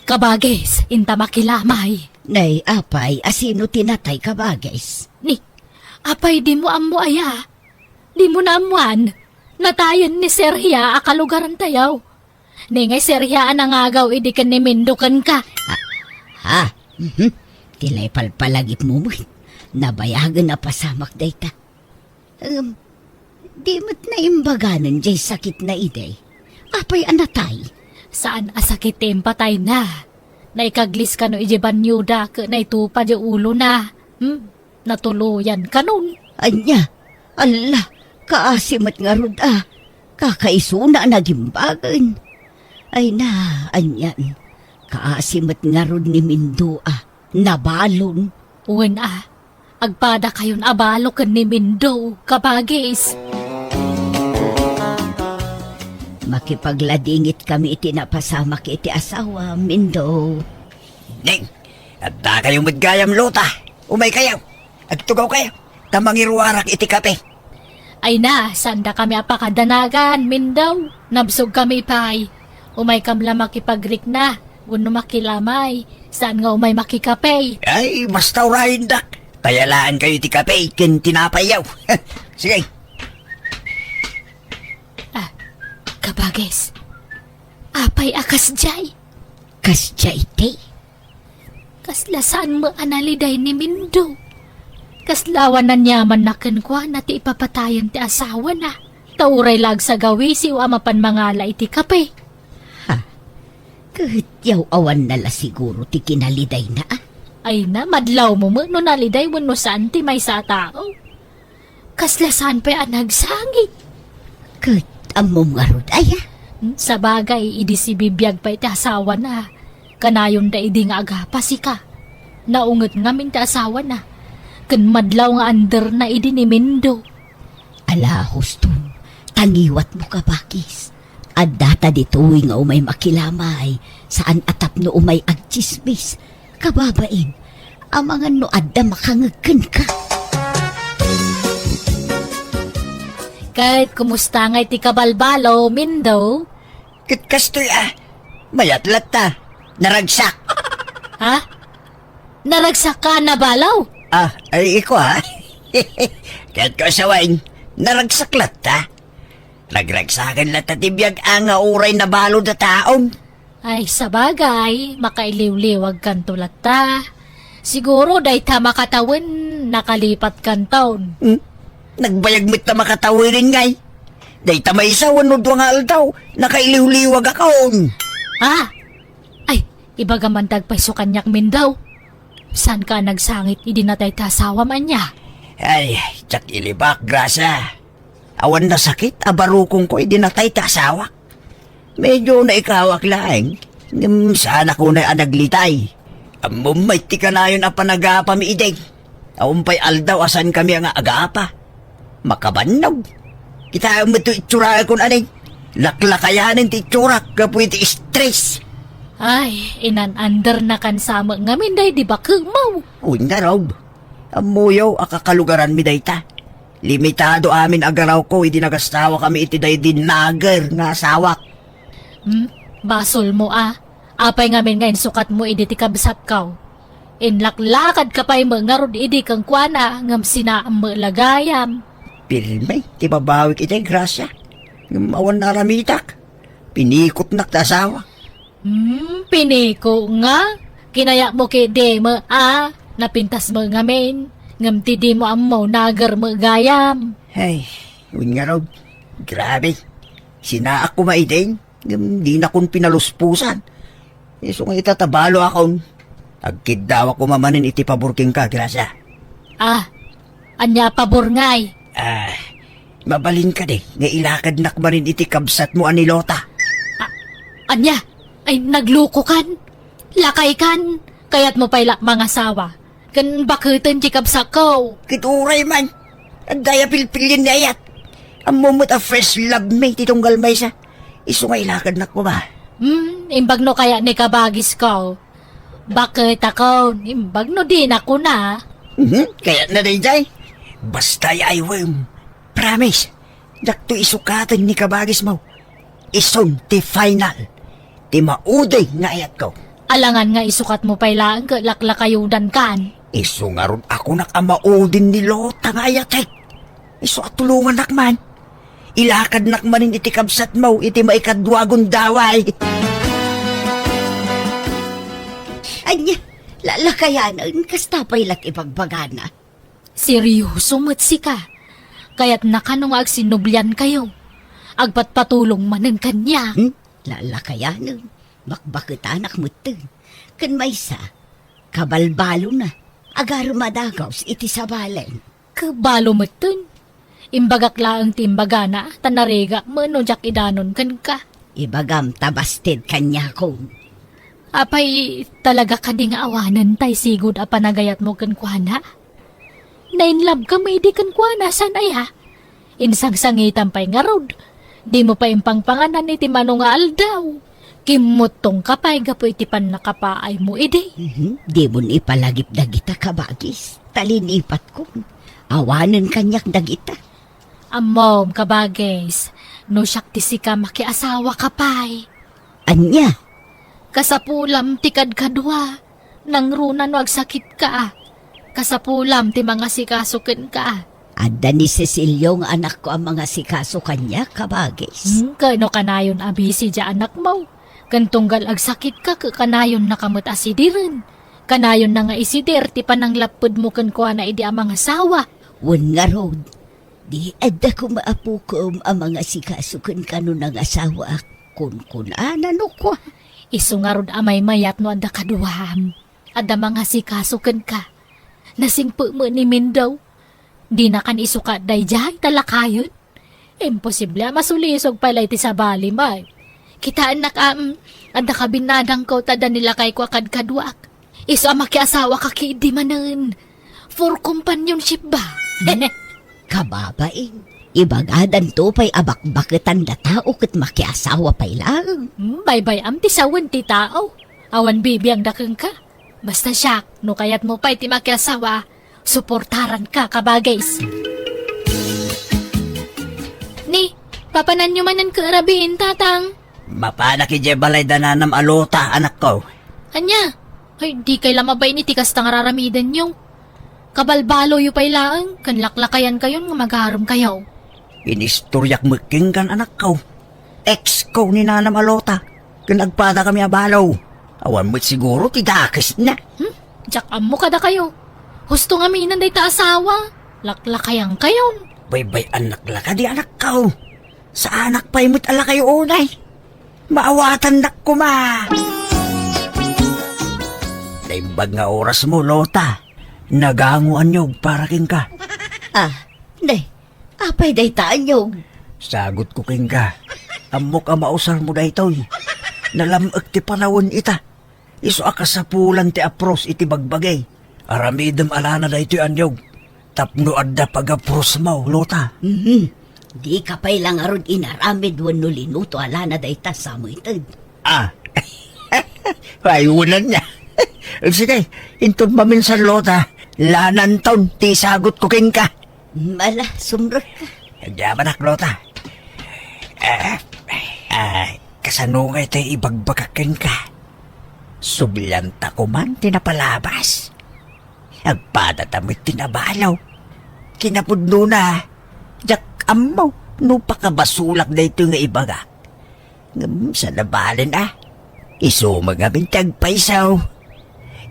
Kabagis, inta makilamay. Nay, apay, asino ti natay, kabagis? Ni, apay, dimo ammo aya? Dimo naammoan? Natayen ni Serhia a kalugarantayo. Ni ngay Serhia a nangagaw idi ken ni Mindo kenka. Ha? Mhm. Ti la ipalpalagipmo met. Nabayagen a pasamak dayta. Em, di met naimbaganen jay sakitna idi. Apay a natay? Saan a sakit ti impatayna. Naikaglis kano idiay banyoda ket naitupa diay ulona. Hmm? Natuloyan kanon. Ania? Alla, kaasi met ngarud a. Kakaisuna a nagimbagen. Ay na, anian. Kaasi met ngarud ni Mindo a. Nabalon. Wen a, agpadakayon a balo ken ni Mindo, kabagis. Makipagladingitkami iti napasamak iti asawa, Mindo. Ning, addakayo met gayam, Lota. Umaykayo. Agtugawkayo. Ta mangiruarak iti kape. Ay na, saandakami a pakadanagan, Mindo. Nabsogkami pay. Umaykam la makipagrikna, wenno makilamay. Saan nga umay makikape? Ay, basta urayendak. Tayalaankayo ti kape ken tinapayyo. Sige. Ah, kabagis. Apay a kasdiay? Kasdiay ti? Kasla saan met a naliday ni Mindo. Kasla awan aniamanna kenkuana ti ipapatayen ti asawana. Ta uray la agsagawisiw a mapan mangala iti kape. Ha? Ket yaw-awanna la siguro ti kinalidayna a? Ay na, madlawmo met no naliday wenno saan ti maysa a tao. Kasla saan pay a nagsangit. Ket ammom ngarud aya? Hmm, sabagay, idi sibibiag pay ti asawana, kanayonda idi nga agapa sika. Naunget ngamin ti asawana. Ken madlaw nga anderna idi ni Mindo. Ala, huston, tangiwatmo, kabagis. Adda ta ditoy nga umay makilamay, saan a tapno umay agtsismis. Kababain, amangan no adda makangeg kenka. Ket kumusta ngay ti kabalbalo, Mindo? Ket kastoy a, mayat latta. Naragsak. Ha? Naragsak ka a nabalo? Ah, ay, iko, ha? Ket ko sawen, naragsak latta. Ragragsaken latta ti biag a nga uray nabalo dataon. Ay, sabagay, makailiwliwagkanto latta. Siguro dayta makatawen nakalipatkanton. Hmm? Nagbayag met ta makatawen ngay. Dayta maysa wenno dua nga aldaw, nakailiwliwagakon. Ah! Ay, ibagam man dagpay isu kaniak, Mindo. Saanka a nagsangit idi natay ti asawam, ania? Ay, diak ilibak, Gracia. Awan nasakit a barukongko idi natay ti asawak. Medyo naikawak laeng, ngem saanak unay a naglitay. Ammom met ti kanayon a panagapami idi. Awan pay aldaw a saankami nga agapa. Makabannog. Kitaem met ti itsurakon, ania. Laklakayanen ti itsurak gapu iti stress. Ay, inan-undernakan sa met ngamin daydi baketmo. Wen ngarud. Ammoyo a kakalugaranmi dayta. Limitado amin a garawko idi nagasawakami iti daydi nager nga asawak. Hmm, basolmo a. Apay ngamin nga insukatmo idi ti kabsatko? Inlaklakadka pay met ngarud idi kenkuana ngem sinaam met la gayam. Pirme ti babawik iti, Gracia. Ngem awan naaramitak. Pinikotnak ti asawak. Hmm, piniko nga? Kinayatmo ketdi met a, napintas met ngamin. Ngem ti dimo ammo, nager met gayam. Ay, wen ngarud. Grabe. Sinaak koma idi, ngem dinakon pinaluspusan. Isu nga ita ta balo akon. Agkiddawak koma manen iti pabor kenka, Gracia. Ah, ania a pabor ngay? Ah, mabalin kadi nga ilakadnak manen iti kabsatmo a ni Lota. A-, ania? Ay, naglukokan? Lakaykan? Kayatmo pay la mangasawa ken baketen ti kabsatko? Ket uray man, adda aya pilpilien ni ayat. Ammom met a first love mi ti tunggal maysa. Isu nga ilakadnak koma. Hmm, imbag no kayat ni kabagisko. Baket ako, imbag no dina kuna. Mhm, kayatna daydiay. Basta ay, Wem. Promise, dakto isukaten ni kabagismo. Isun ti final, ti maudi nga ayatko. Alangan nga isukatmo pay laeng ket laklakayudankan. Isu ngarud a kunak a maudin ni Lota nga ayatek. Isu a tulongannak man. Ilakadnak manen iti kabsatmo iti maikadua a gundaway. Ania, lalakayanen, kasta pay la ti bagbagana. Seryoso met sika. Kayatna kano nga agsinubliankayo? Agpatpatulong manen kaniak. Hmm? Lalakayanen, bakbaketanak metten. Ken maysa, kabalbalona, agarem a dagus iti sabalen. Kabalo metten. Imbagak laeng ti imbagana, ta narigak met no diak idanon kenka. Ibagam ta basted kaniakon. Apay, talaga kadi nga awanen tay sigud a panagayatmo kenkuana? Nainlabka met idi kenkuana, saan aya? Insangsangitam pay ngarud. Dimo pay impangpanganan iti mano nga aldaw. Kimmuttongka pay gapu iti pannakapaaymo idi. Mhm. Dimon ipalagip dagita, kabagis. Talinipatkon. Awanen kaniak dagita. Ammom, kabagis, no siak ti sika, makiasawaka pay. Ania? Kasapulam ti kadkadua. Nangruna no agsakitka. Kasapulam ti mangasikaso kenka. Adda ni Cecilio nga anakko a mangasikaso kaniak, kabagis. Hmm, ket no kanayon a busy diay anakmo, ken tunggal agsakitka, ket kanayonnaka met a sidiren. Kanayonna nga isidir ti pananglappedmo kenkuana idi a mangasawa. Wen ngarud, di adda koma apokem a mangasikaso kenka no nangasawaak, kunkunana no kua. Isu ngarud a maymayat no adda kaduam. Adda mangasikaso kenka. Nasingpet met ni Mindo. Dinakan isukat daydiay ta lakayon. Imposible a masulisog pay la iti sabalim ay. Kitaennak a, mm, adda kabinnadangko ta adda ni lakayko a kadkaduak. Isu a makiasawaka ketdi manen. For companionship ba? Kababain, ibagadanto pay a bakbaketan da tao ket makiasawa pay laeng. Hmm, baybay-am ti sawen ti tao. Awan bibiangda kenka. Basta siak, no kayatmo pay ti makiasawa, suportaranka, kabagis. Ni, papananyo manen ket rabiin, tatang? Mapanak idiay balay da nanam a Lota, anakko. Ania? Ay, dikay la mabain iti kasta nga raramidenyo. Kabalbaloyo pay laeng, ken laklakayankayon nga magarumkayo. Inistoriak met kenkan, anakko. Ex ko ni nanam a Lota, ken agpadakami a balo. Awan met siguro ti dakesna. Hmm? Diak ammo kadakayo. Husto nga aminen dayta asawa. Laklakayankayon. Baybay-annak la kadi, anakko. Saanak pay met a lakayo unay. Maawatannak koma. Naimbag nga orasmo, Lota. Nagango a niog para kenka. Ah, ne, apay dayta a niog? Sagutko kenka. Ammok a mausarmo daytoy. Nalam-ek ti panawen ita. Isu a kasapulan ti apros iti bagbagi. Aramidem a lana daytoy a niog. Tapno adda pagaprosmo, Lota. Mhm. Dika pay la ngarud inaramid wenno linuto a lana dayta, sameted. Ah. Ay, unan niya. Sige, inton maminsan, Lota, lananton ti isagutko kenka. Mala, sumrekka. Agyamanak, Lota. Ah, ah, kasano nga iti ibagbagak kenka? Sublianta koman ti napalabas. Agpadata met ti nabalo. Kinapudnona, diak ammo no pakabasolak daytoy nga ibagak. Ngem saan a balen a. Isu met ngamin ti agpayso.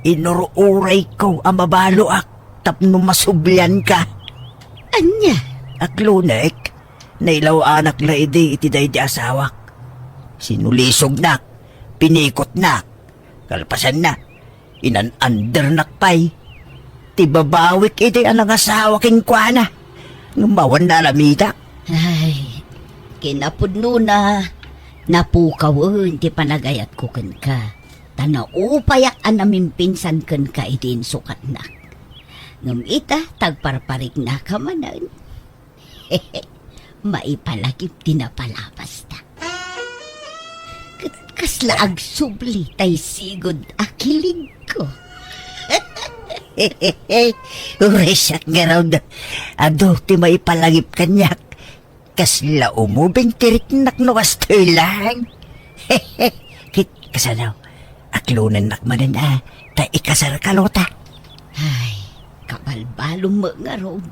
Inur-urayko a mabaloak tapno masublianka. Ania? Aklonek, nailaw-anak la idi iti daydi asawak. Sinulisognak, pinikotnak. Kalpasanna, inan-andernak pay. Ti babawik idi a nangasawa kenkuana. Ngem awan naalamidak. Ay, kinapudnona, napukawen ti panagayatko kenka. Ta naupayak a namimpinsan kenka idi insukatnak. Ngem ita, tagparpariknaka manen. Maipalagip ti napalabasta. Ket kasla agsubli tay sigud a kiligko. Uray siak ngarud, adu ti maipalagip kaniak. Kasla umubing ti riknak no kastoy lang. Ket kasano, aklonennak manen a ta ikasarka, Lota. Ay, kabalbalom met ngarud.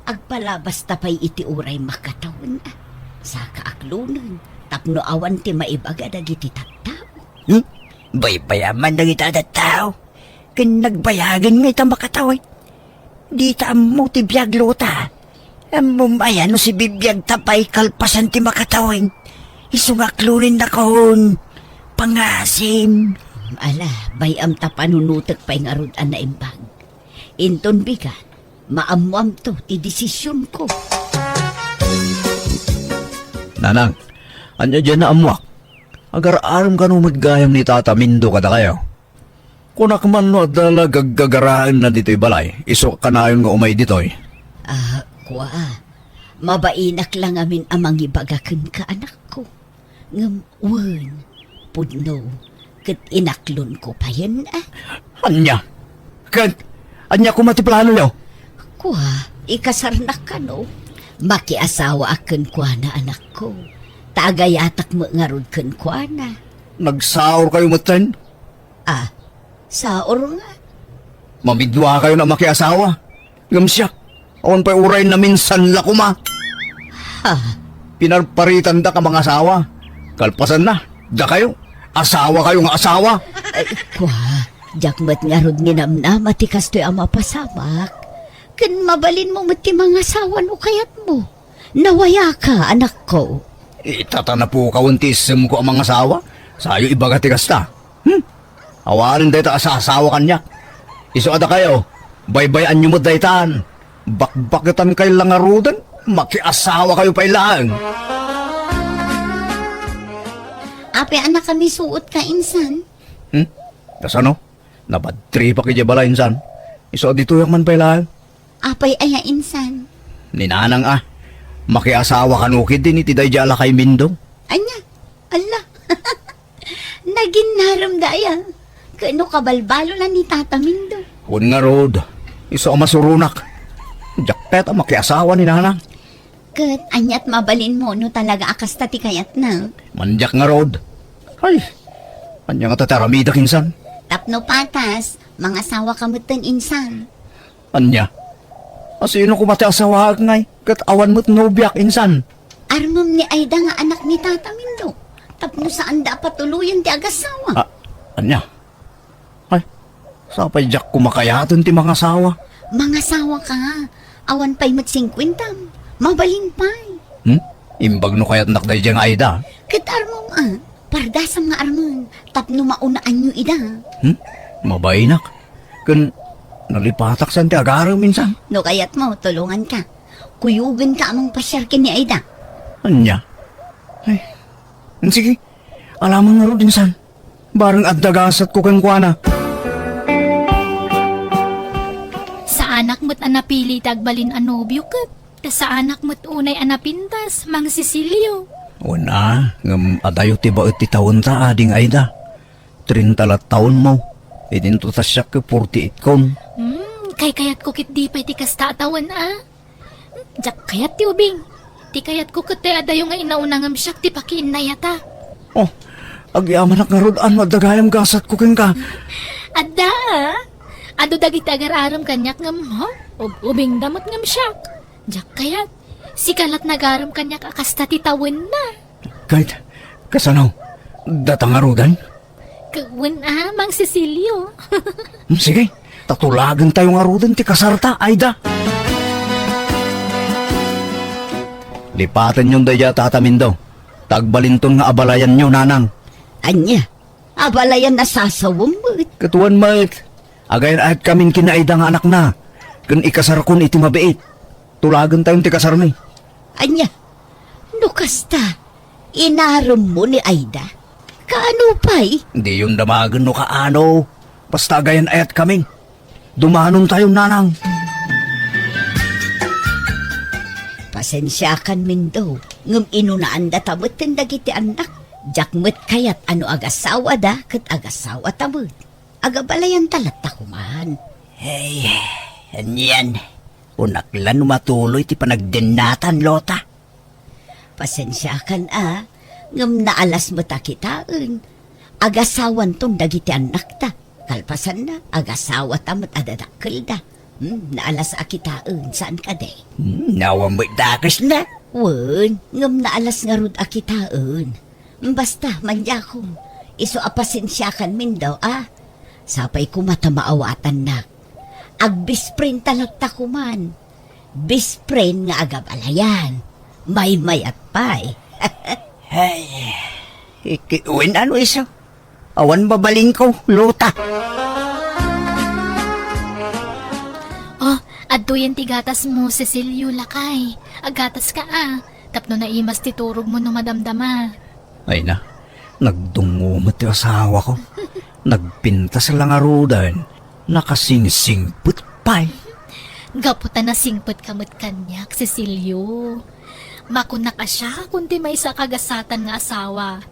Agpalabasta pay iti uray makatawen a. Saka aklonen, tapno awan ti maibaga dagiti tattao. Hmm? Baybayaman dagiti a tattao. Ken nagbayagen nga ita makatawen. Dita ammo ti biag, Lota. Ammom aya no sibibiagta pay kalpasan ti makatawen. Isu nga aklonennakon. Pangasim. Ala, bay-am ta panunotek pay ngarud a naimbag. Inton bigat, maammoamto ti desisionko. Nanang, ania diay naammoak? Agar-arem kano met gayam ni Tata Mindo kadakayo? Kunak man no adda la gaggagaraenna ditoy balay, isu kanayon nga umay ditoy. Ah, kua, mabainak la ngamin a mangibaga kenka, anakko. Ngem wen, pudno, ket inaklonko payen, a. Ania? Ket ania koma ti planoyo? Kua, ikasarnak kano? Makiasawaak kenkuana, anakko. Ta agayatak met ngarud kenkuana. Nagsaorkayo metten? Ah, saor nga. Mamiduakayon a makiasawa. Ngem siak, awan pay uray naminsan la koma. Ha? Pinarparitandak a mangasawa. Kalpasanna, dakayo, asawakayo nga asawa. Ay, kua, diak met ngarud ninamnama ti kastoy a mapasamak. Ken mabalinmo met ti mangasawa no kayatmo. Nawayaka, anakko. Ita ta napukawen ti issemko a mangasawa, sayo ibaga ti kasta. Hmm? Awanen dayta a sasawa kaniak. Isu a dakayo, baybay-anyo met daytan. Bakbaketankay la ngaruden, makiasawakayo pay laeng. Apay a nakamisuotka insan? Hmm? Kasano? Nabadtripak idiay balay insan. Isu a ditoyak man pay laeng. Apay aya insan? Ni Nanang a, makiasawa kano ketdin iti daydiay a lakay Mindo. Ania? Alla. Naginnaremda aya? Ket no kabalbalonan ni Tata Mindo? Wen ngarud, isu a masuronak. Diak kayat a makiasawa ni Nanang. Ket aniat mabalinmo no talaga a kasta ti kayatna? Mandiak ngarud. Ay, ania ngata ti aramidek insan? Tapno patas, mangasawaka metten insan. Ania? A, sino koma ti asawaek ngay? Ket awan met nobiak insan. Armem ni Aida nga anak ni Tata Mindo. Tapno saanda a patuloyen ti agasawa. A, ania? Ay, sapay diak koma kayaten ti mangasawa. Mangasawa ka. Awan pay met singkuentam. Mabalin pay. Hmm? Imbag no kayatnak daydiay nga Aida. Ket armem a, pardasam nga armen, tapno maunaanyo ida. Hmm? Mabainak. Ken nalipatak san ti agarem insan. No kayatmo, tulonganka. Kuyogenka a mangpasiar ken ni Aida. Ania? Ay, sige. Alamang ngarud insan. Bareng adda gasatko kenkuana. Saanak met a napili ti agbalin a nobio ket ta saanak met unay a napintas, Mang Cecilio. Wen a, ngem adayo ti baet ti tawen ta, Ading Aida. Trenta la tawenmo. Idinto ta siak ket forty-eight kon. Hmm, kaykayatko ketdi pay ti kasta a tawen a. Diak kayat ti ubing. Ti kayatko ket ti adayo nga inauna ngem siak ti pakiinnayatak. Oh, agyamanak ngarud a no adda gayam gasatko kenka. Adda, a. Adu dagiti agar-arem kaniak ngem, ho? Ub-, ubingda met ngem siak. Diak kayat. Sika lat nagarem kaniak a kasta ti tawenna. Ket, kasano? Data ngaruden? Ket wen a, Mang Cecilio. Hmm, sige, ta tulagentayo ngaruden ti kasarta, Aida. Lipatenyon daydiay a Tata Mindo. Ta agbalinton nga abalayanyo, Nanang. Ania? Abalayan a sasawem met. Ket wen met. Agayan-ayatkamin ken ni Aida nga anakna. Ken ikasarkon iti mabiit. Tulagentayon ti kasarmi. Ania? No kasta, inaremmo ni Aida? Kaano pay? Diyon damagen no kaano. Basta agayan-ayatkami. Dumanontayon, Nanang. Pasensiakan, Mindo, ngem inunaandata metten dagiti annak. Diak met kayat a no agasawada ket agasawata met. Agabalayanta latta koman. Hey, anian? Unaklan no matuloy ti panagdennatan, Lota. Pasensiakan a, ngem naalas met a kitaen. Agasawanton dagiti annakta. Kalpasanna, agasawata met a dadakkelda. Hmm, naalas a kitaen, saan kadi? Hmm, awan met dakesna. Wen, ngem naalas ngarud a kitaen. Basta, mandiakom, isu a pasensiakanmin daw, a? Sapay koma ta maawatannak. Agbest friend ta latta koman. Best friend nga agabalayan. Maymayat pay. Ay, iki-, wen ano isu? Awan mabalinko, Lota. Oh, adtoyen ti gatasmo, Cecilio, lakay. Aggatas ka, a. Tapno naimas ti turogmo no madamdama. Ay na, nagdungngo met ti asawako. Nagpintas la ngaruden, nakasingsingpet pay. Gapu ta nasingpetka met kaniak, Cecilio. Makunak a siakon ti maysa a kagasatan nga asawa.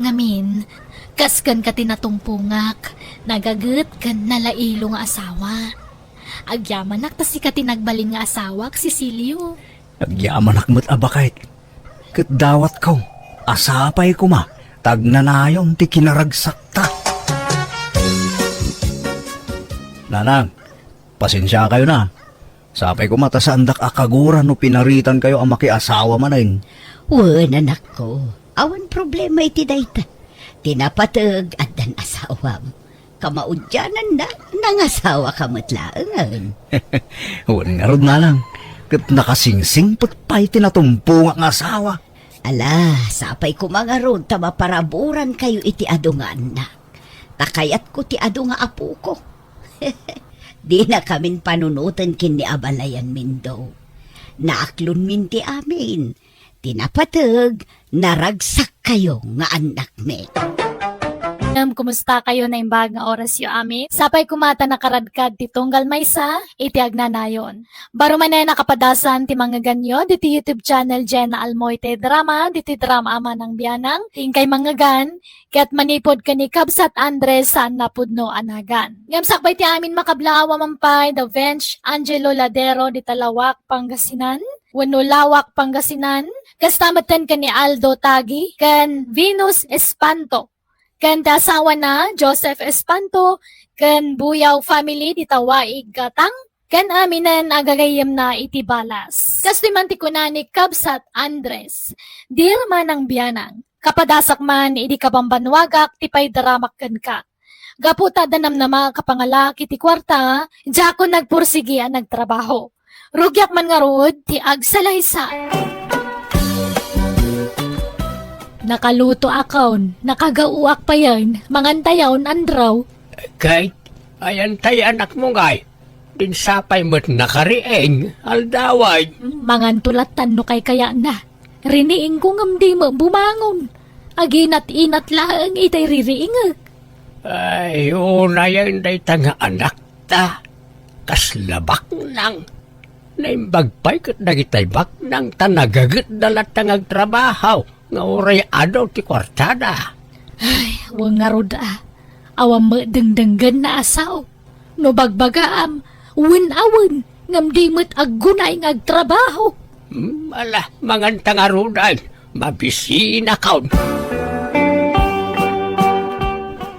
Ngamin, kas kenka ti natumpongak, nagaget ken nalailo nga asawa. Agyamanak ta sika ti nagbalin nga asawak, Cecilio. Agyamanak met a baket. Ket dawatko, a sapay koma ta agnanayon ti kinaragsakta. Nanang, pasensiakayo na. Sapay koma ta saandak a kagura no pinaritankayo a makiasawa manen. Wen, anakko, awan problema iti dayta. Ti napateg, addan asawam. Kamaudiananna, nangasawaka met laengen. Wen ngarud, Nanang, ket nakasingsingpet pay ti natumpongak nga asawa. Ala, sapay koma ngarud ta maparaburankayo iti adu nga annak. Ta kayatko ti adu nga apoko. Dinakamin panunoten ken ni abalayanmin, Dong. Naaklonmin ti amin. Ti napateg, naragsak kayo nga annakmi. Ngem, kumusta kayo naimbag nga orasyo amin? Sapay koma ta nakaradkad ti tunggal maysa iti agnanayon. Baro manen a kapadasan ti mangngeganyo ditoy YouTube channel Jenna Almoite Drama, ditoy drama a manang bianang, ti inkay manngegan, ket manipud ken ni Kabsat Andres saan a pudno a nagan. Ngem sakbay ti amin makablaawam pay da Vench Angelo Ladero dita Lawak, Pangasinan, wenno Lawak, Pangasinan, kasta metten ken ni Aldo Tagi ken Venus Espanto, ken ti asawana, Joseph Espanto, ken Buyaw family dita Waig, Gatang, ken aminen a gagayyemna iti balas. Kastoy man ti kuna ni Kabsat Andres, "Dear manang bianang, kapadasak man idi kabambanwagak ti paidaramak kenka. Gapu ta adda namnamaak a pangalak iti kuarta, diakon nagpursigi a nagtrabaho. Rugiak man ngarud ti agsalaysay." Nakalutoakon, nakagaoak payen, mangantayon, Andrew. Ket, ayan tay anakmo ngay, din sapay met nakariing, aldawan. Manganto lattan no kaykayatna. Riniingko ngem di met bumangon. Aginat-inat laeng itay ririingek. Ay, unayen dayta nga anakta. Kasla baknang. Naimbag pay ket dagitay baknang ta nagagetda latta nga agtrabaho nga uray adu ti kuartada. Ay, wen ngarud a. Awan met dengdenggenna a sao. No bagbagaam, wen a wen, ngem di met aggunay nga agtrabaho. Hmm, ala, manganta ngaruden, mabisinakon.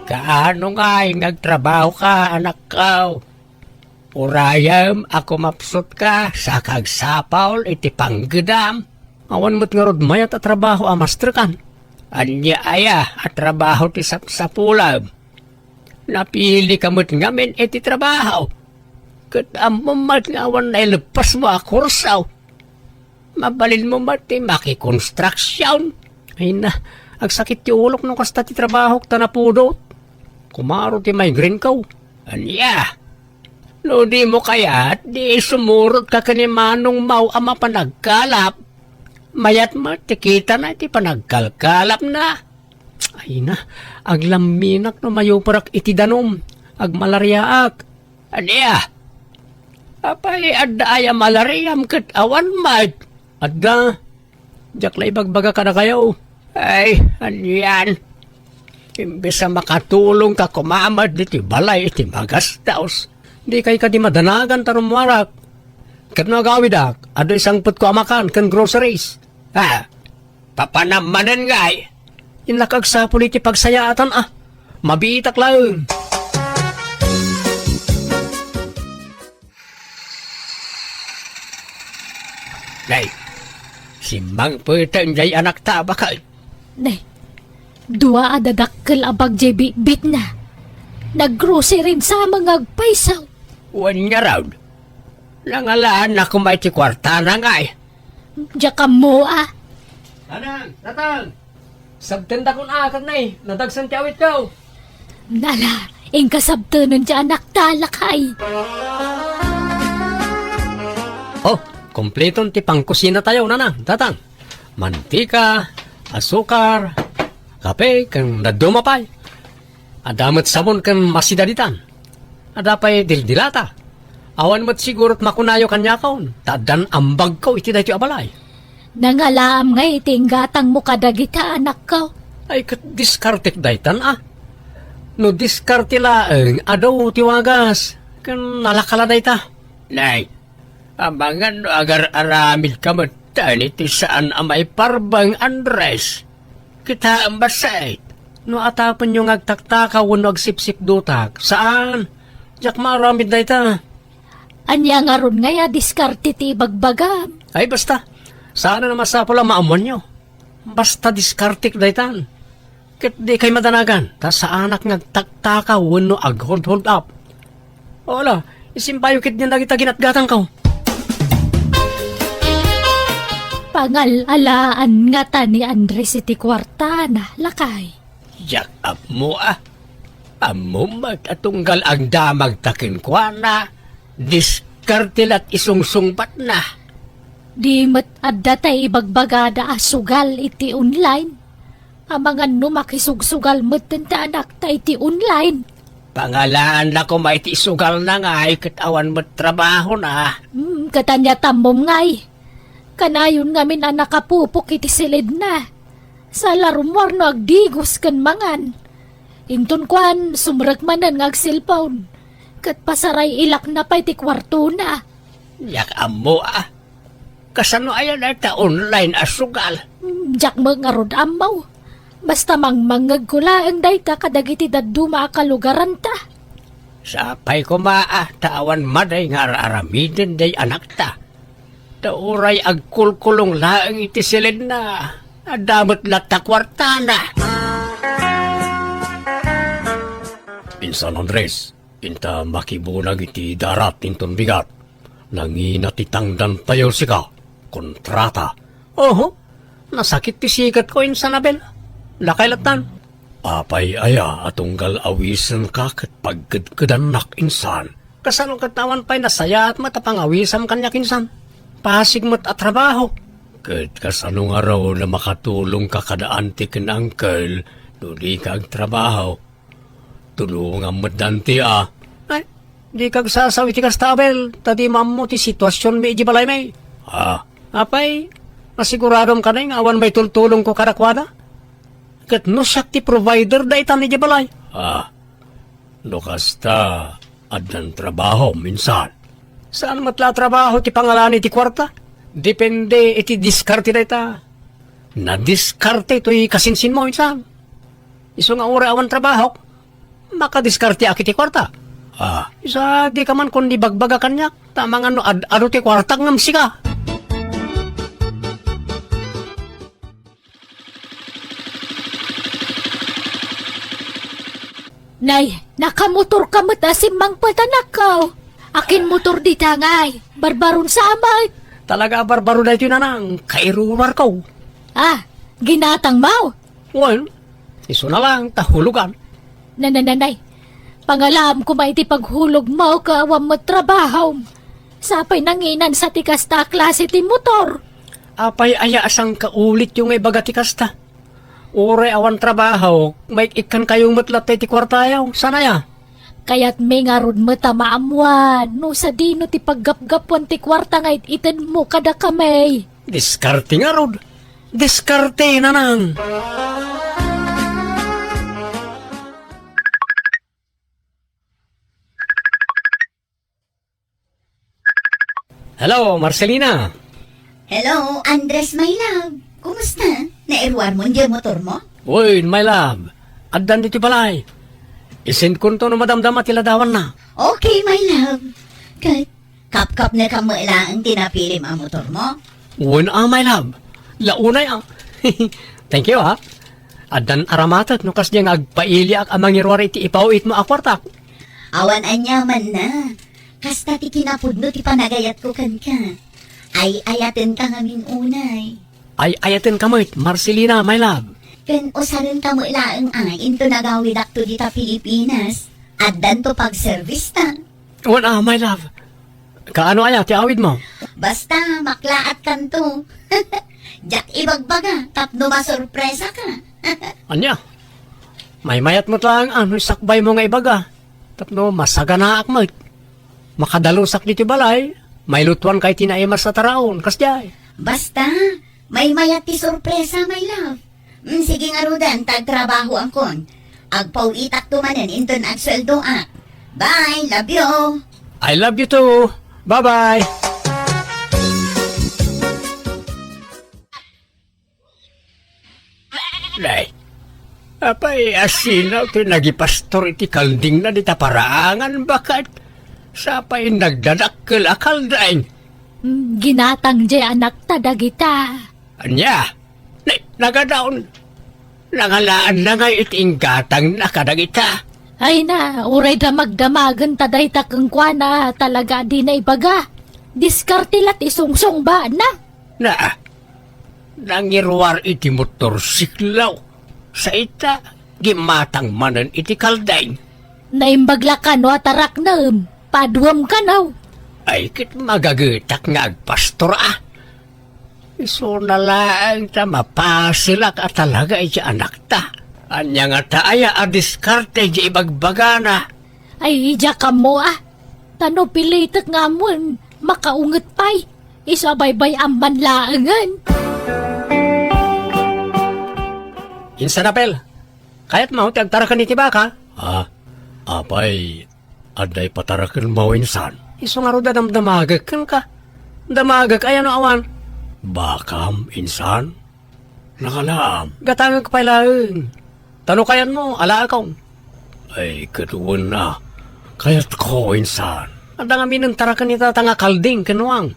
Kaano ngay nga agtrabahoka, anakko? Urayem a kumapsutka, saka agsapul iti panggedam. Awan met ngarud mayat a trabaho a masterkan. Ania aya a trabaho ti sapsapulem? Napilika met ngamin iti trabaho. Ket ammom met nga awan naileppesmo a kurso. Mabalinmo met ti makikonstruction. Ay na, agsakit ti ulok no kasta ti trabahok ta napudot. Kumaro ti migraine ko. Ania? No dimo kayat, di sumurotka ken ni Manong Mau a mapanagkalap. Mayat met ti kitana iti panagkalkalapna. Ay na, aglamminak no mayuparak iti danum. Agmalariaak. Ania? Apay, adda aya malariam ket awan met? Adda. Diak la ibagbaga kadakayo. Ay, anian? Imbes a makatulongka koma met ditoy balay iti magastos, dikay kadi madanagan ta rummuarak. Ket no agawidak, adda isangpetko a makan ken groceries. Ha? Papanam manen ngay? Innak agsapul iti pagsayaatan a. Mabiitak laeng. Nay, simmangpeten jay anakta a baket. Nay, dua a dadakkel a bag jay bitbitna. Naggrocery sa nga agpayso. Wen ngarud, nangalaan a koma iti kuartana ngay. Diak ammo a. Nanang, Tatang! Sabtendakon a, ket nay, nadagsen ti awitko. Nala, inka sabtenen ti anakta, lakay. Oh, kompleton ti pangkusinatayo, Nanang, Tatang. Mantika, asukar, kape, ken dadduma pay. Adda met sabon ken masida ditan. Adda pay dildilata. Awan met sigurot makunayo kaniakon, ta addan ambagko iti daytoy a balay. Nangalaam ngay iti inggatangmo kadagita anakko. Ay, ket diskartek daytan a. No diskarte laeng, adu ti wagas, ken nalakala dayta. Nay, amangan no agar-aramidka met iti saan a maiparbeng, Andres. Kitaem bassit, no atapenyo nga agtaktaka wenno agsipsipdutak, saan? Diak maaramid dayta. Ania ngarud ngay a diskarte ti ibagbagam? Ay, basta. Saan a masapul a maammoanyo. Basta diskartek daytan. Ket dikay madanagan, ta saanak nga agtaktaka wenno aghudhuddap. Ala, isimbayo ketdin dagita ginatgatangko. Pangal-alaan ngata ni Andres iti kuartana, lakay. Diak ammo a. Ammom met a tunggal agdamagta kenkuana, diskarte la ti sungsungbatna. Di met adda tay ibagbagada a sugal iti online. Amangan no makisugsugal metten ti anakta iti online. Pangalaanna koma iti sugalna ngay ket awan met trabahona. Hmm, ket ania ti ammom ngay? Kanayon ngamin a nakapupok iti siledna. Sala rummuar no agdigos ken mangan. Inton kuan, sumrek manen nga agselpon. Ket pasaray-ilakna pay ti kuartona. Diak ammo a. Kasano aya dayta online a sugal? Hmm, diak met ngarud ammo. Basta mangmangngegko laeng dayta kadagiti dadduma a kalugaranta. Sapay koma a ta awan maday nga ar-aramiden day anakta. Ta uray agkulkulong laeng iti silenna, adda met latta kuartana. Insan Andres, inta makibunag iti darat inton bigat. Nangina ti tangdantayo sika, kontrata. Oho, nasakit ti siketko insan Abel. Dakay lattan. Apay aya a tunggal awisenka ket pagkedkedannak insan? Kasano ket awan pay nasayaat met a pangawisam kaniak insan? Pasig met a trabaho. Ket kasano ngarud a makatulongka kada anti ken uncle no dika agtrabaho? Tulongam met danti a. Ay, dika agsasaw iti kasta, Abel, ta dimo ammo ti situasionmi idiay balaymi. Ah, apay, nasiguradom kadi nga awan pay tultulongko kadakuada? Ket no siak ti provider daytan idiay balay? Ah, no kasta, addan trabahom insan. Saan met la a trabaho ti pangalani ti kuarta? Depende iti diskarte dayta. Nadiskarte toy kasinsinmo insan. Isu nga uray awan trabahok, makadiskarteak iti kuarta. Ah, isu a dika man kundi bagbaga kaniak, ta amangan no ad-adu ti kuartak ngem sika. Nay, nakamotorka met a simmangpetanakkaw. Akin motor dita ngay? Barbaron sa amay. Talaga a barbaro daytoy, nanang, kairuruarko. Ah, ginatangmo? Wen, isu na lang ta hulogan. Nanananay, pangalaam koma iti paghulogmo ket awan met trabahom. Sapay nanginan sa ti kasta a klase ti motor. Apay aya a sangkaulityo nga ibaga ti kasta? Uray awan trabaho, maik-ikkankayo met latta iti kuartayo. Saan aya? Kayatmi ngarud met a maammuan no sadino ti paggapgapuan ti kuarta nga it-itedmo kadakami. Diskarte ngarud. Diskarte, nanang. Hello, Marcelina. Hello, Andres, my love. Kumusta? Nairuarmo diay motormo? Uy, my love. Addan ditoy balay. Isendkonto no madamdama ti ladawanna. Okay, my love. Ket, kapkapnekam met laeng ti napilim a motormo? Wen a, my love. La unay a. Thank you, ha. Addan aramatek no kasdiay nga agpailiak a mangiruar iti ipaw-itmo a kuartak. Awan aniamanna. Kasta ti kinapudno ti panagayatko kenka. Ay-ayatenka ngamin unay. Ay-ayatenka met, Marcelina, my love. Ken usarenka met laeng a inton agawidakto dita Pilipinas. Addanto pagservista. Wen a, my love. Kaano aya ti awidmo? Basta, maklaatkanto. Diak ibagbaga tapno masorpresaka. Ania? Maymayat met laeng a no isakbaymo nga ibaga. Tapno masaganaak met. Makadalusak ditoy balay, mailutuanka iti naimas a taraon, kasdiay. Basta, maymayat ti sorpresa, my love. Mm, sige ngaruden, ta agtrabahoankon. Agpaw-itakto manen inton agsueldoak. Bye, love you. I love you too. Bye-bye. Nay, apay, asino ti nagipastor iti kaldingna dita paraangan baket? Sapay nagdadakkel a kalding. Mm, ginatang diay anakta dagita. Ania? Nay, nagadaon. Nangalaanna ngay iti inggatangna kadagita. Ay na, uray damagdamagen ta dayta kenkuana, talaga a dina ibaga. Diskarte la ti sungsungbaanna. Na, nangiruar iti motorsiklo. Sa ita, gimatang manen iti kalding. Naimbag la kano a taraknem, paduem kano. Ay, ket magagetak nga agpastor a. Isuna laeng ta mapaselak a talaga iti anakta. Ania ngata aya a diskarte iti ibagbagana? Ay, diak ammo a. Ta no pilitek nga ammoen, makaunget pay. Isu a baybay-am man laengen. Insan, Apel, kayatmo ti agtaraken iti baka? Ah, apay, adda ipatarakenmo, insan? Isu ngarud a damdamagek kenka. Damagek aya no awan? Bakam, insan? Nakalaam. Gatangek pay laeng. Ta no kayatmo, alaekon. Ay, ket wen a. Kayatko, insan. Adda ngamin intaraken ni tata nga kalding ken nuang.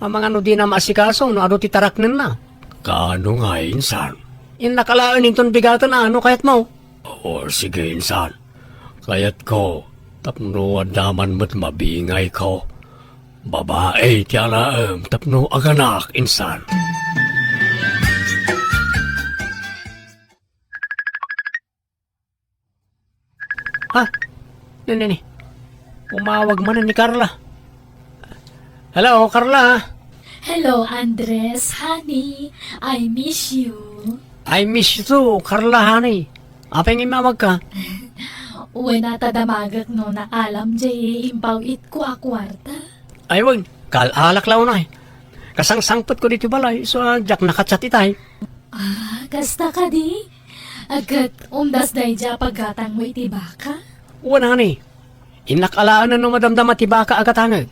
Amangan no dina maasikaso no adu ti taraknenna. Kaano nga, insan? Innak alaen inton bigaten a no kayatmo. O, sige, insan. Kayatko, tapno adda man met mabingayko. Babai ti alaem tapno aganak, insan. Ha? Nini, ni. Umawag man ni Carla. Hello, Carla. Hello, Andres, honey. I miss you. I miss you too, Carla, honey. Apay nga imawag ka? Wen a ta damagek no naalam jay impaw-itko a kuarta. Ay, wen. Kaal-alak la unay. Kasangsangpetko ditoy balay, so, ah, diak nakachat itay. Ah, kasta kadi? Ket umdas daydi a paggatangmo iti baka? Wen, honey. Innak alaen no madamdama ti baka a gatangek.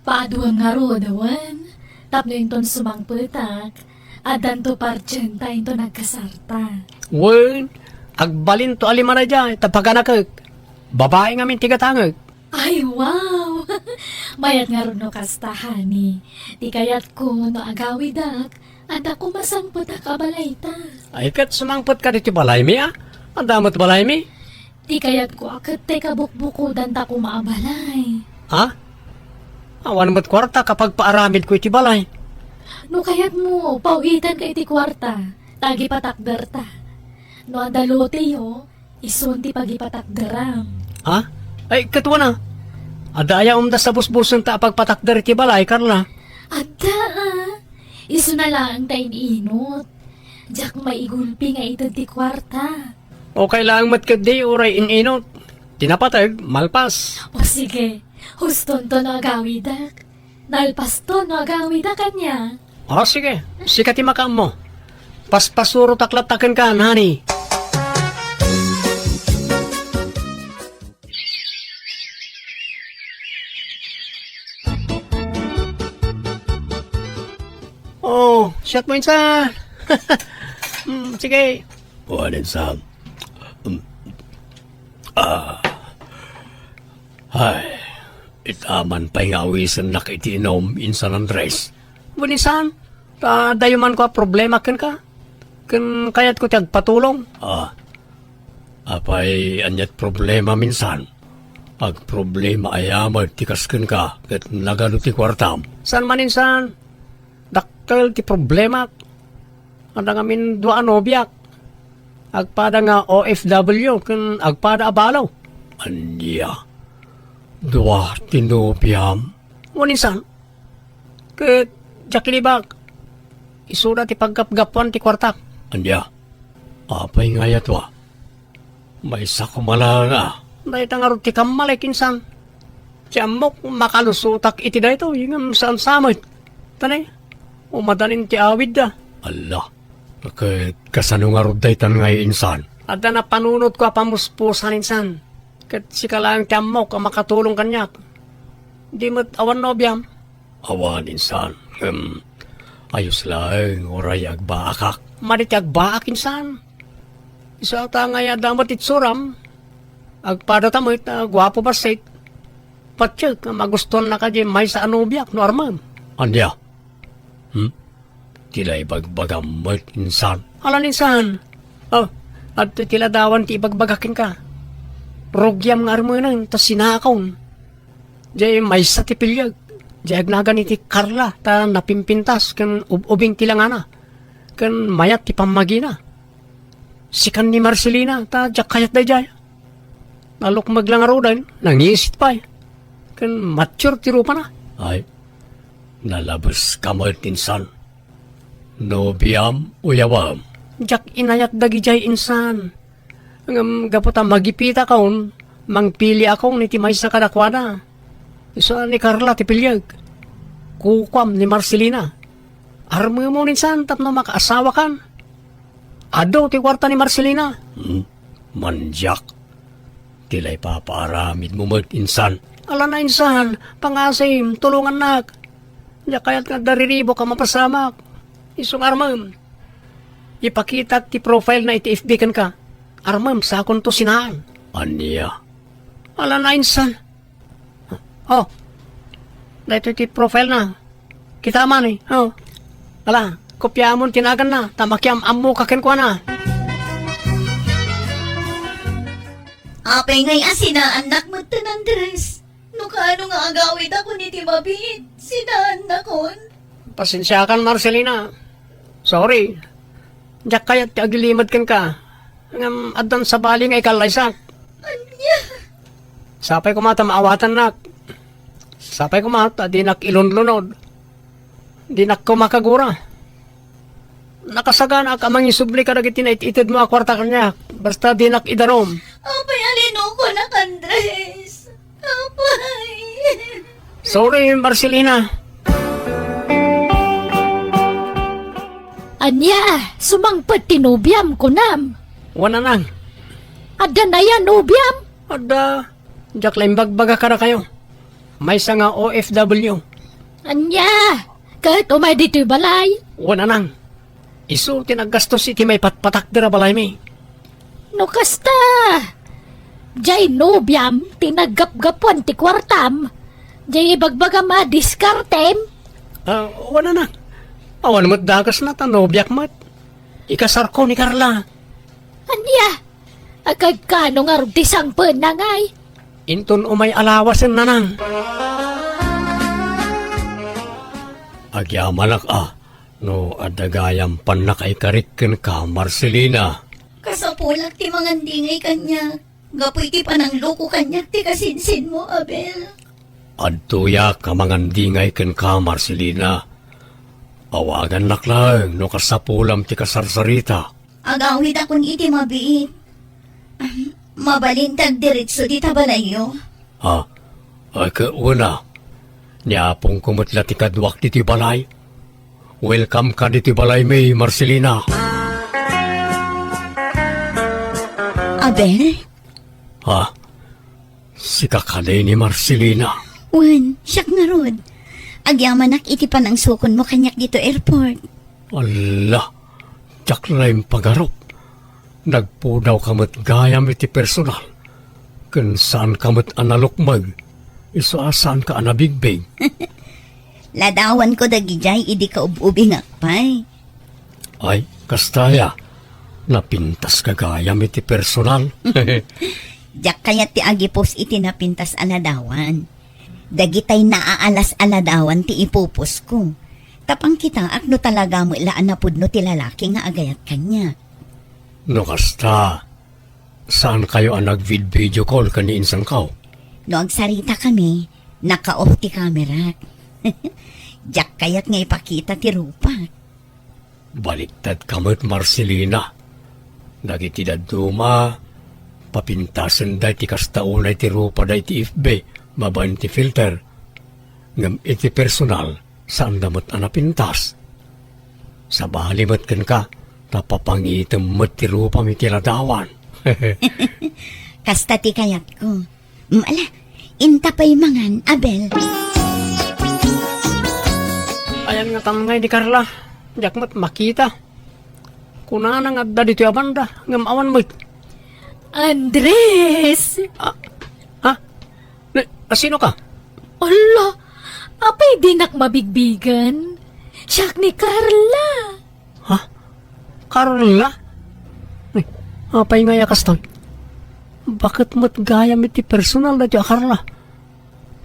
Paduem ngarud, wen. Tapno inton sumangpetak, addanto partienta inton agkasarta. Wen, agbalinto a lima daydiay, ta paganakek. Babai ngamin ti gatangek. Ay, wow! Mayat ngarud no kasta, honey. Ti kayatko no agawidak, adda koma sangpetak a balayta. Ay, ket sumangpetka ditoy balaymi, a? Adda met balaymi? Ti kayatko a ket ti kabukbukodanta koma a balay. Ha? Awan met kuarta a pagpaaramidko iti balay. No kayatmo, paw-itanka iti kuarta, ta agipatakderta. No adda loteyo, isun ti pagipatakderam. Ha? Ay, ket wen a. Adda aya umdas a busbusenta a pagpatakder iti balay, Carla? Adda, a. Isuna laeng ta in-inut. Diak maigulpi nga ited ti kuarta. Okay laeng met ketdi uray in-inut. Ti napateg, malpas. O sige, hustonto no agawidak. Nalpasto no agawidak ania. O, sige. Sika ti makaammo. Paspasurotak latta kenka, honey. O, siak mo insan. Mm, sige. Wen insan. Mm. Ah. Ay, ita man pay nga awisennak iti inum, insan Andres. Wen insan, ta dayo man ko a problema kenka. Ken kayatko ti agpatulong. Ah, apay, aniat problema minsan? Agproblema aya met ti kas kenka ket nagadu ti kuartam? Saan man insan, dakkel ti problemak. Adda ngamin dua a nobiak. Agpada nga O F W ken agpada a balo. Ania? Dua ti nobiam? Wen insan. Ket diak ilibak. Isuda ti paggapgapuan ti kuartak. Ania? Apay nga aya dua? Maysa koma laeng a. Dayta ngarud ti kammalek insan. Ti ammok, makalusotak iti daytoy, ngem saan sa met. Tani, umadanin ti awidda. Alla, ket kasano ngarud daytan ngay insan? Adda napanunotko a pamuspusan insan. Ket sika laeng ti ammok a makatulong kaniak. Di met awan nobiam? Awan insan. Ngem, ayos laeng, uray agbaakak. Madi ti agbaak insan. Isu ta ngay adda met itsuram. Agpadata met a guapo bassit. Patiek nga magustuannaka diay maysa a nobiak no armem. Ania? Hmm? Ti la ibagbagam met insan. Alan insan. O, adtoy ti ladawan ti ibagbagak kenka. Rugiam nga armenen ta sinakon. Diay maysa ti piliek. Diay agnagan iti Carla ta napimpintas ken ub-ubing ti langana. Ken mayat ti pammagina. Sikan ni Marcelina ta diak kayat daydiay. alukmeg la ngaruden, nangisit pay. Ken mature ti rupana. Ay, nalabeska met insan. Nobiam, uyawem. Diak inayat dagidiay insan. Ngem gapu ta magipitakon, mangpiliakon iti maysa kadakuada. Isu a ni Carla ti piliek. Kukuam ni Marcelina. Armemon insan tapno makaasawakan. Adu ti kuarta ni Marcelina. Hmm? Mandiak. Ti la ipapaaramidmo met insan. Ala na insan, pangasim, tulongannak. Diak kayat nga adda riribuk a mapasamak. Isu nga armem. Ipakitak ti profile na iti F B kenka. Armem, sakonto sinaan. Ania? Ala na insan. Oh. Daytoy ti profile na. Kita man eh. Oh. Ala, kopiamon ti naganna, ta makiam-ammoka kenkuana. Apay ngay a sinaannak metten, Andres? No kaano nga agawidakon iti mabiit, sinaannakon? Pasensiakan, Marcelina. Sorry. Diak kayat ti agilimed kenka. Ngem addan sabali nga ikallaysak. Ania? Sapay koma ta maawatannak. Sapay koma ta dinak ilunlunod. Dinak koma kagura. Nakasaganaak a mangisubli kadagiti nait-itedmo a kuarta kaniak. Basta dinak idarum. Apay a linukonak, Andres? Apay. Sorry, Marcelina. Ania, sumangpet ti nobiam, kunam? Wen, nanang. Adda aya nobiam? Adda, diak la imbagbaga kadakayo. Maysa nga O F W. Ania, ket umay ditoy balay? Wen, nanang. Isu ti naggastos iti maipatpatakder a balaymi. No kasta, diay nobiam ti naggapgapuan ti kuartam, diay ibagbagam a diskartem? Ah, wen, nanang. Awan met dakesna ta nobiak met. Ikasarko ni Carla. Ania? Agkano ngarud ti sangpenna ngay? Inton umay alawasen, nanang. Agyamanak a, no adda gayam pannakaikarik kenka, Marcelina. Kasapulak ti mangandingay kaniak, gapu iti panangloko kaniak ti kasinsinmo, Abel. Adtoyak a mangandingay kenka, Marcelina. Awagannak laeng no kasapulam ti kasarsarita. Agawidakon iti mabiit. Mabalin ti agdiretso dita balayyo. Ha? Ay, ket wen a. Ni apongko met la ti kaduak ditoy balay. Welcome ka ditoy balaymi, Marcelina. Abel? Ha? Sika kadi ni Marcelina? Wen, siak ngarud. Agyamanak iti panangsukonmo kaniak ditoy airport. Alla, diak la impagarup. Nagpudawka met gayam iti personal. Ken saanka met a nalukmeg. Isu a saanka a nabigbig. Ladawanko dagidiay idi kaub-ubingak pay. Ay, kasta aya, napintaska gayam iti personal. Diak kayat ti agipus iti napintas a ladawan. Dagitay naaalas a ladawan ti ipupusko. Tapang kitaak no talaga met la a napudno ti lalaki nga agayat kaniak. No kasta, saankayo a nagvid-video call ken ni insanko? No agsaritakami, naka-off ti kamerak. Diak kayat nga ipakita ti rupak. Baliktadka met, Marcelina. Dagiti dadduma, papintasenda iti kasta unay ti rupada iti F B babaen ti filter. Ngem iti personal, saanda met a napintas. Sabali met kenka, ta papangitem met ti rupam iti ladawan. Kasta ti kayatko. Mm, ala, inta pay mangan, Abel. Ayan nga tamngay ni Carla. Diak met makita. Kunana nga adda ditoy a banda, ngem awan met. Andres! Ah, ha? Ne, a, sino ka? Ala, apay dinak mabigbigen? Siak ni Carla. Ha? Carla? Ay, apay nga ya kastoy? Bakit met gayam iti personal daytoy a Carla?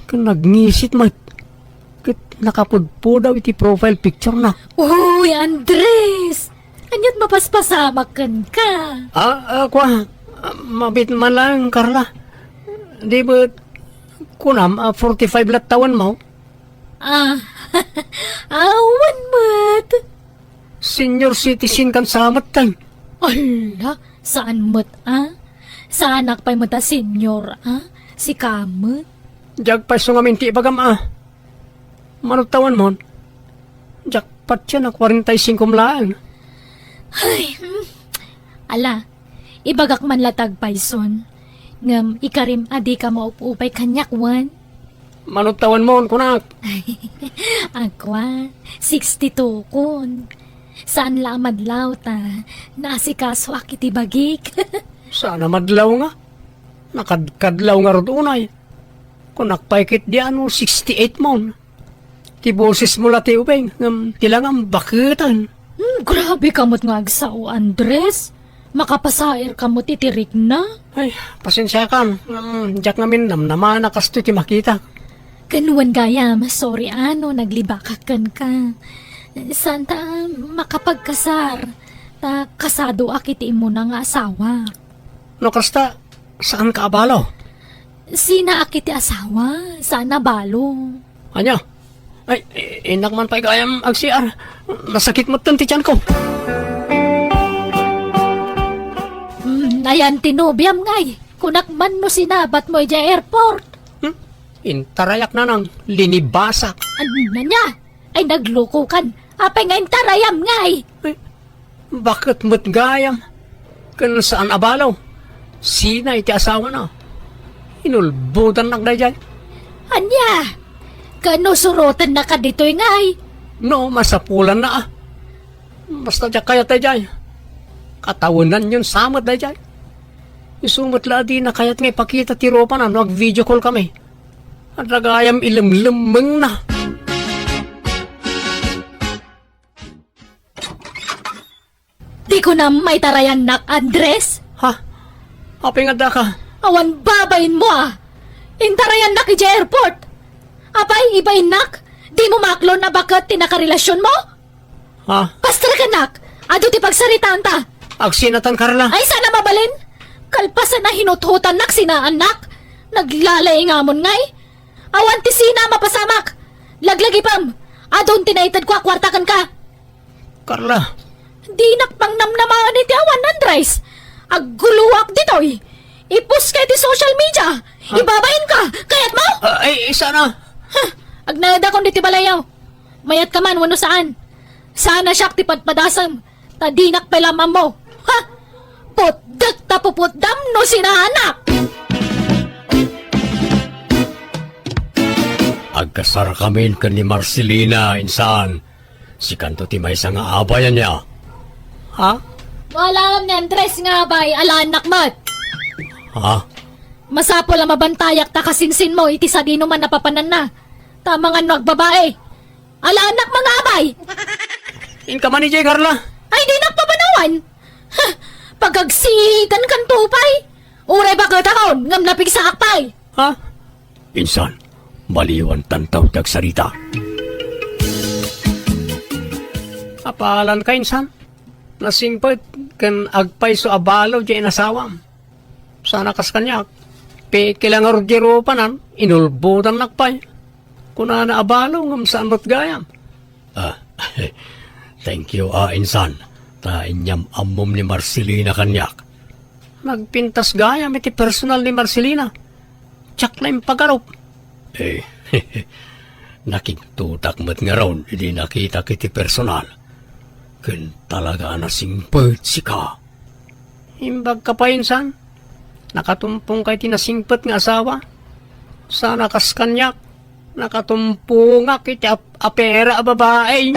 Ken nagngisit met. Ket nakapudpudaw iti profile picture na. Uy, Andres! Aniat mapaspasamak kenka? Ah, ah, kwa, ah, mabit man lang, Carla. Di met, kunam, a forty-five la't tawenmo? Ah, awan met. Senior citizen kan sa metten. Ala, saan met, a? Saanak pay met a senior, a? Sika met. Diak pay isu ngamin ti ibagam, a. Mano tawenmon? Diak patien a kwarenta y singko laeng. Ay, hmm. Ala, ibagak man la ti agpayson. Ngem ikarim a dika maupupay kaniak wen? Mano tawenmon, kunak? Agwa, sixty-two kon. Saan la a madlaw ta naasikasoak iti bagik. Saan a madlaw nga? Nakadkadlaw ngarud unay. Kunak pay ketdi a no sixty-eight mon. Ti bosesmo la ti ubing, ngem ti langam baketen. Hmm, grabe ka met nga agsao, Andres. Makapasair ka met iti rikna. Ay, pasensiakan. Hmm, diak ngamin namnama a kastoy ti makitak. Ken wen gayam, sorry a no naglibakak kenka. Saan ta makapagkasar, ta kasadoak iti immuna nga asawa. No kasta, saanka a balo? Sinaak iti asawa, saan a balo. Ania? Ay, i-, innak man pay gayam ag-C R. Nasakit metten ti tianko. Hmm, ayan ti nobiam ngay. Kunak man no sinabatmo idiay airport. Hmm? Intarayak nanang, linibasak. Ania? Ay, naglokokan. Apay nga intarayam ngay? Ay, baket met gayam? Ken saan a balo? Sina iti asawana? Inulbodannak daydiay. Ania? Ken no surotennaka ditoy ngay? No, masapulanna a. Basta diak kayat daydiay. Katawenanyon sa met daydiay. Isu met la a dina kayat nga ipakita ti ropana no ag-video call kami. Adda gayam ilemlemmengna. Di kunam maitarayannak, Andres? Ha? Apay nga addaka? Awan babainmo a! Intarayannak idiay airport! Apay, ibainnak? Dimo maaklon a baket ti nakarelasionmo? Ha? Pastrakennak! Adu ti pagsaritaanta! Agsinatan, Carla? Ay, saan a mabalin? Kalpasan a hinuthotannak sinaannak! Naglalaingamon ngay! Awan ti sina a mapasamak! Laglagipem! Adun ti naitedko a kuarta kenka! Carla! Dinak pangnamnamaen iti awan, Andres! Agguloak ditoy! Ipost ka iti social media! Ha? Ibabain ka! Kayatmo? Ah, ay, saan a? Huh! Agnaedakon ditoy balayyo! Mayat ka man wenno saan? Saan a siak ti padpadasem, ta dinak pay la maammo. Ha? Putdek ta puputdam no sinaannak! Agkasarakamin ken ni Marcelina, insan. Sikanto ti maysa nga abay, ania? Ha? Alam ni Andres nga abay, alaennak met. Ha? Masapul a mabantayak ta kasinsinmo iti sadino man a papananna. Ta amangan no agbabae. Alaennak nga abay! Inka man idiay, Carla? Ay, dinak papanawan! Huh! Pagagsiitankanto pay! Uray baketakon, ngem napigsaak pay! Ha? Insan, maliwan tantaw ti agsarita. Apalan ka, insan? Nasingpet ken agpayso a balo diay inasawam. Saan a kas kaniak. Pekil a ngarud diay rupanan, inulbodannak pay. Kunana a balo ngem saan met gayam. Ah, thank you, ah, insan, ta inyam-ammom ni Marcelina kaniak. Nagpintas gayam iti personal ni Marcelina. Diak la impagarup. Eh, nakigtotak met ngarud idi nakitak iti personal. Ken talaga a nasingpet sika. Imbagka pay, insan, nakatumpongka iti nasingpet nga asawa. Saan a kas kaniak, nakatumpongak iti ap-, apera a babai.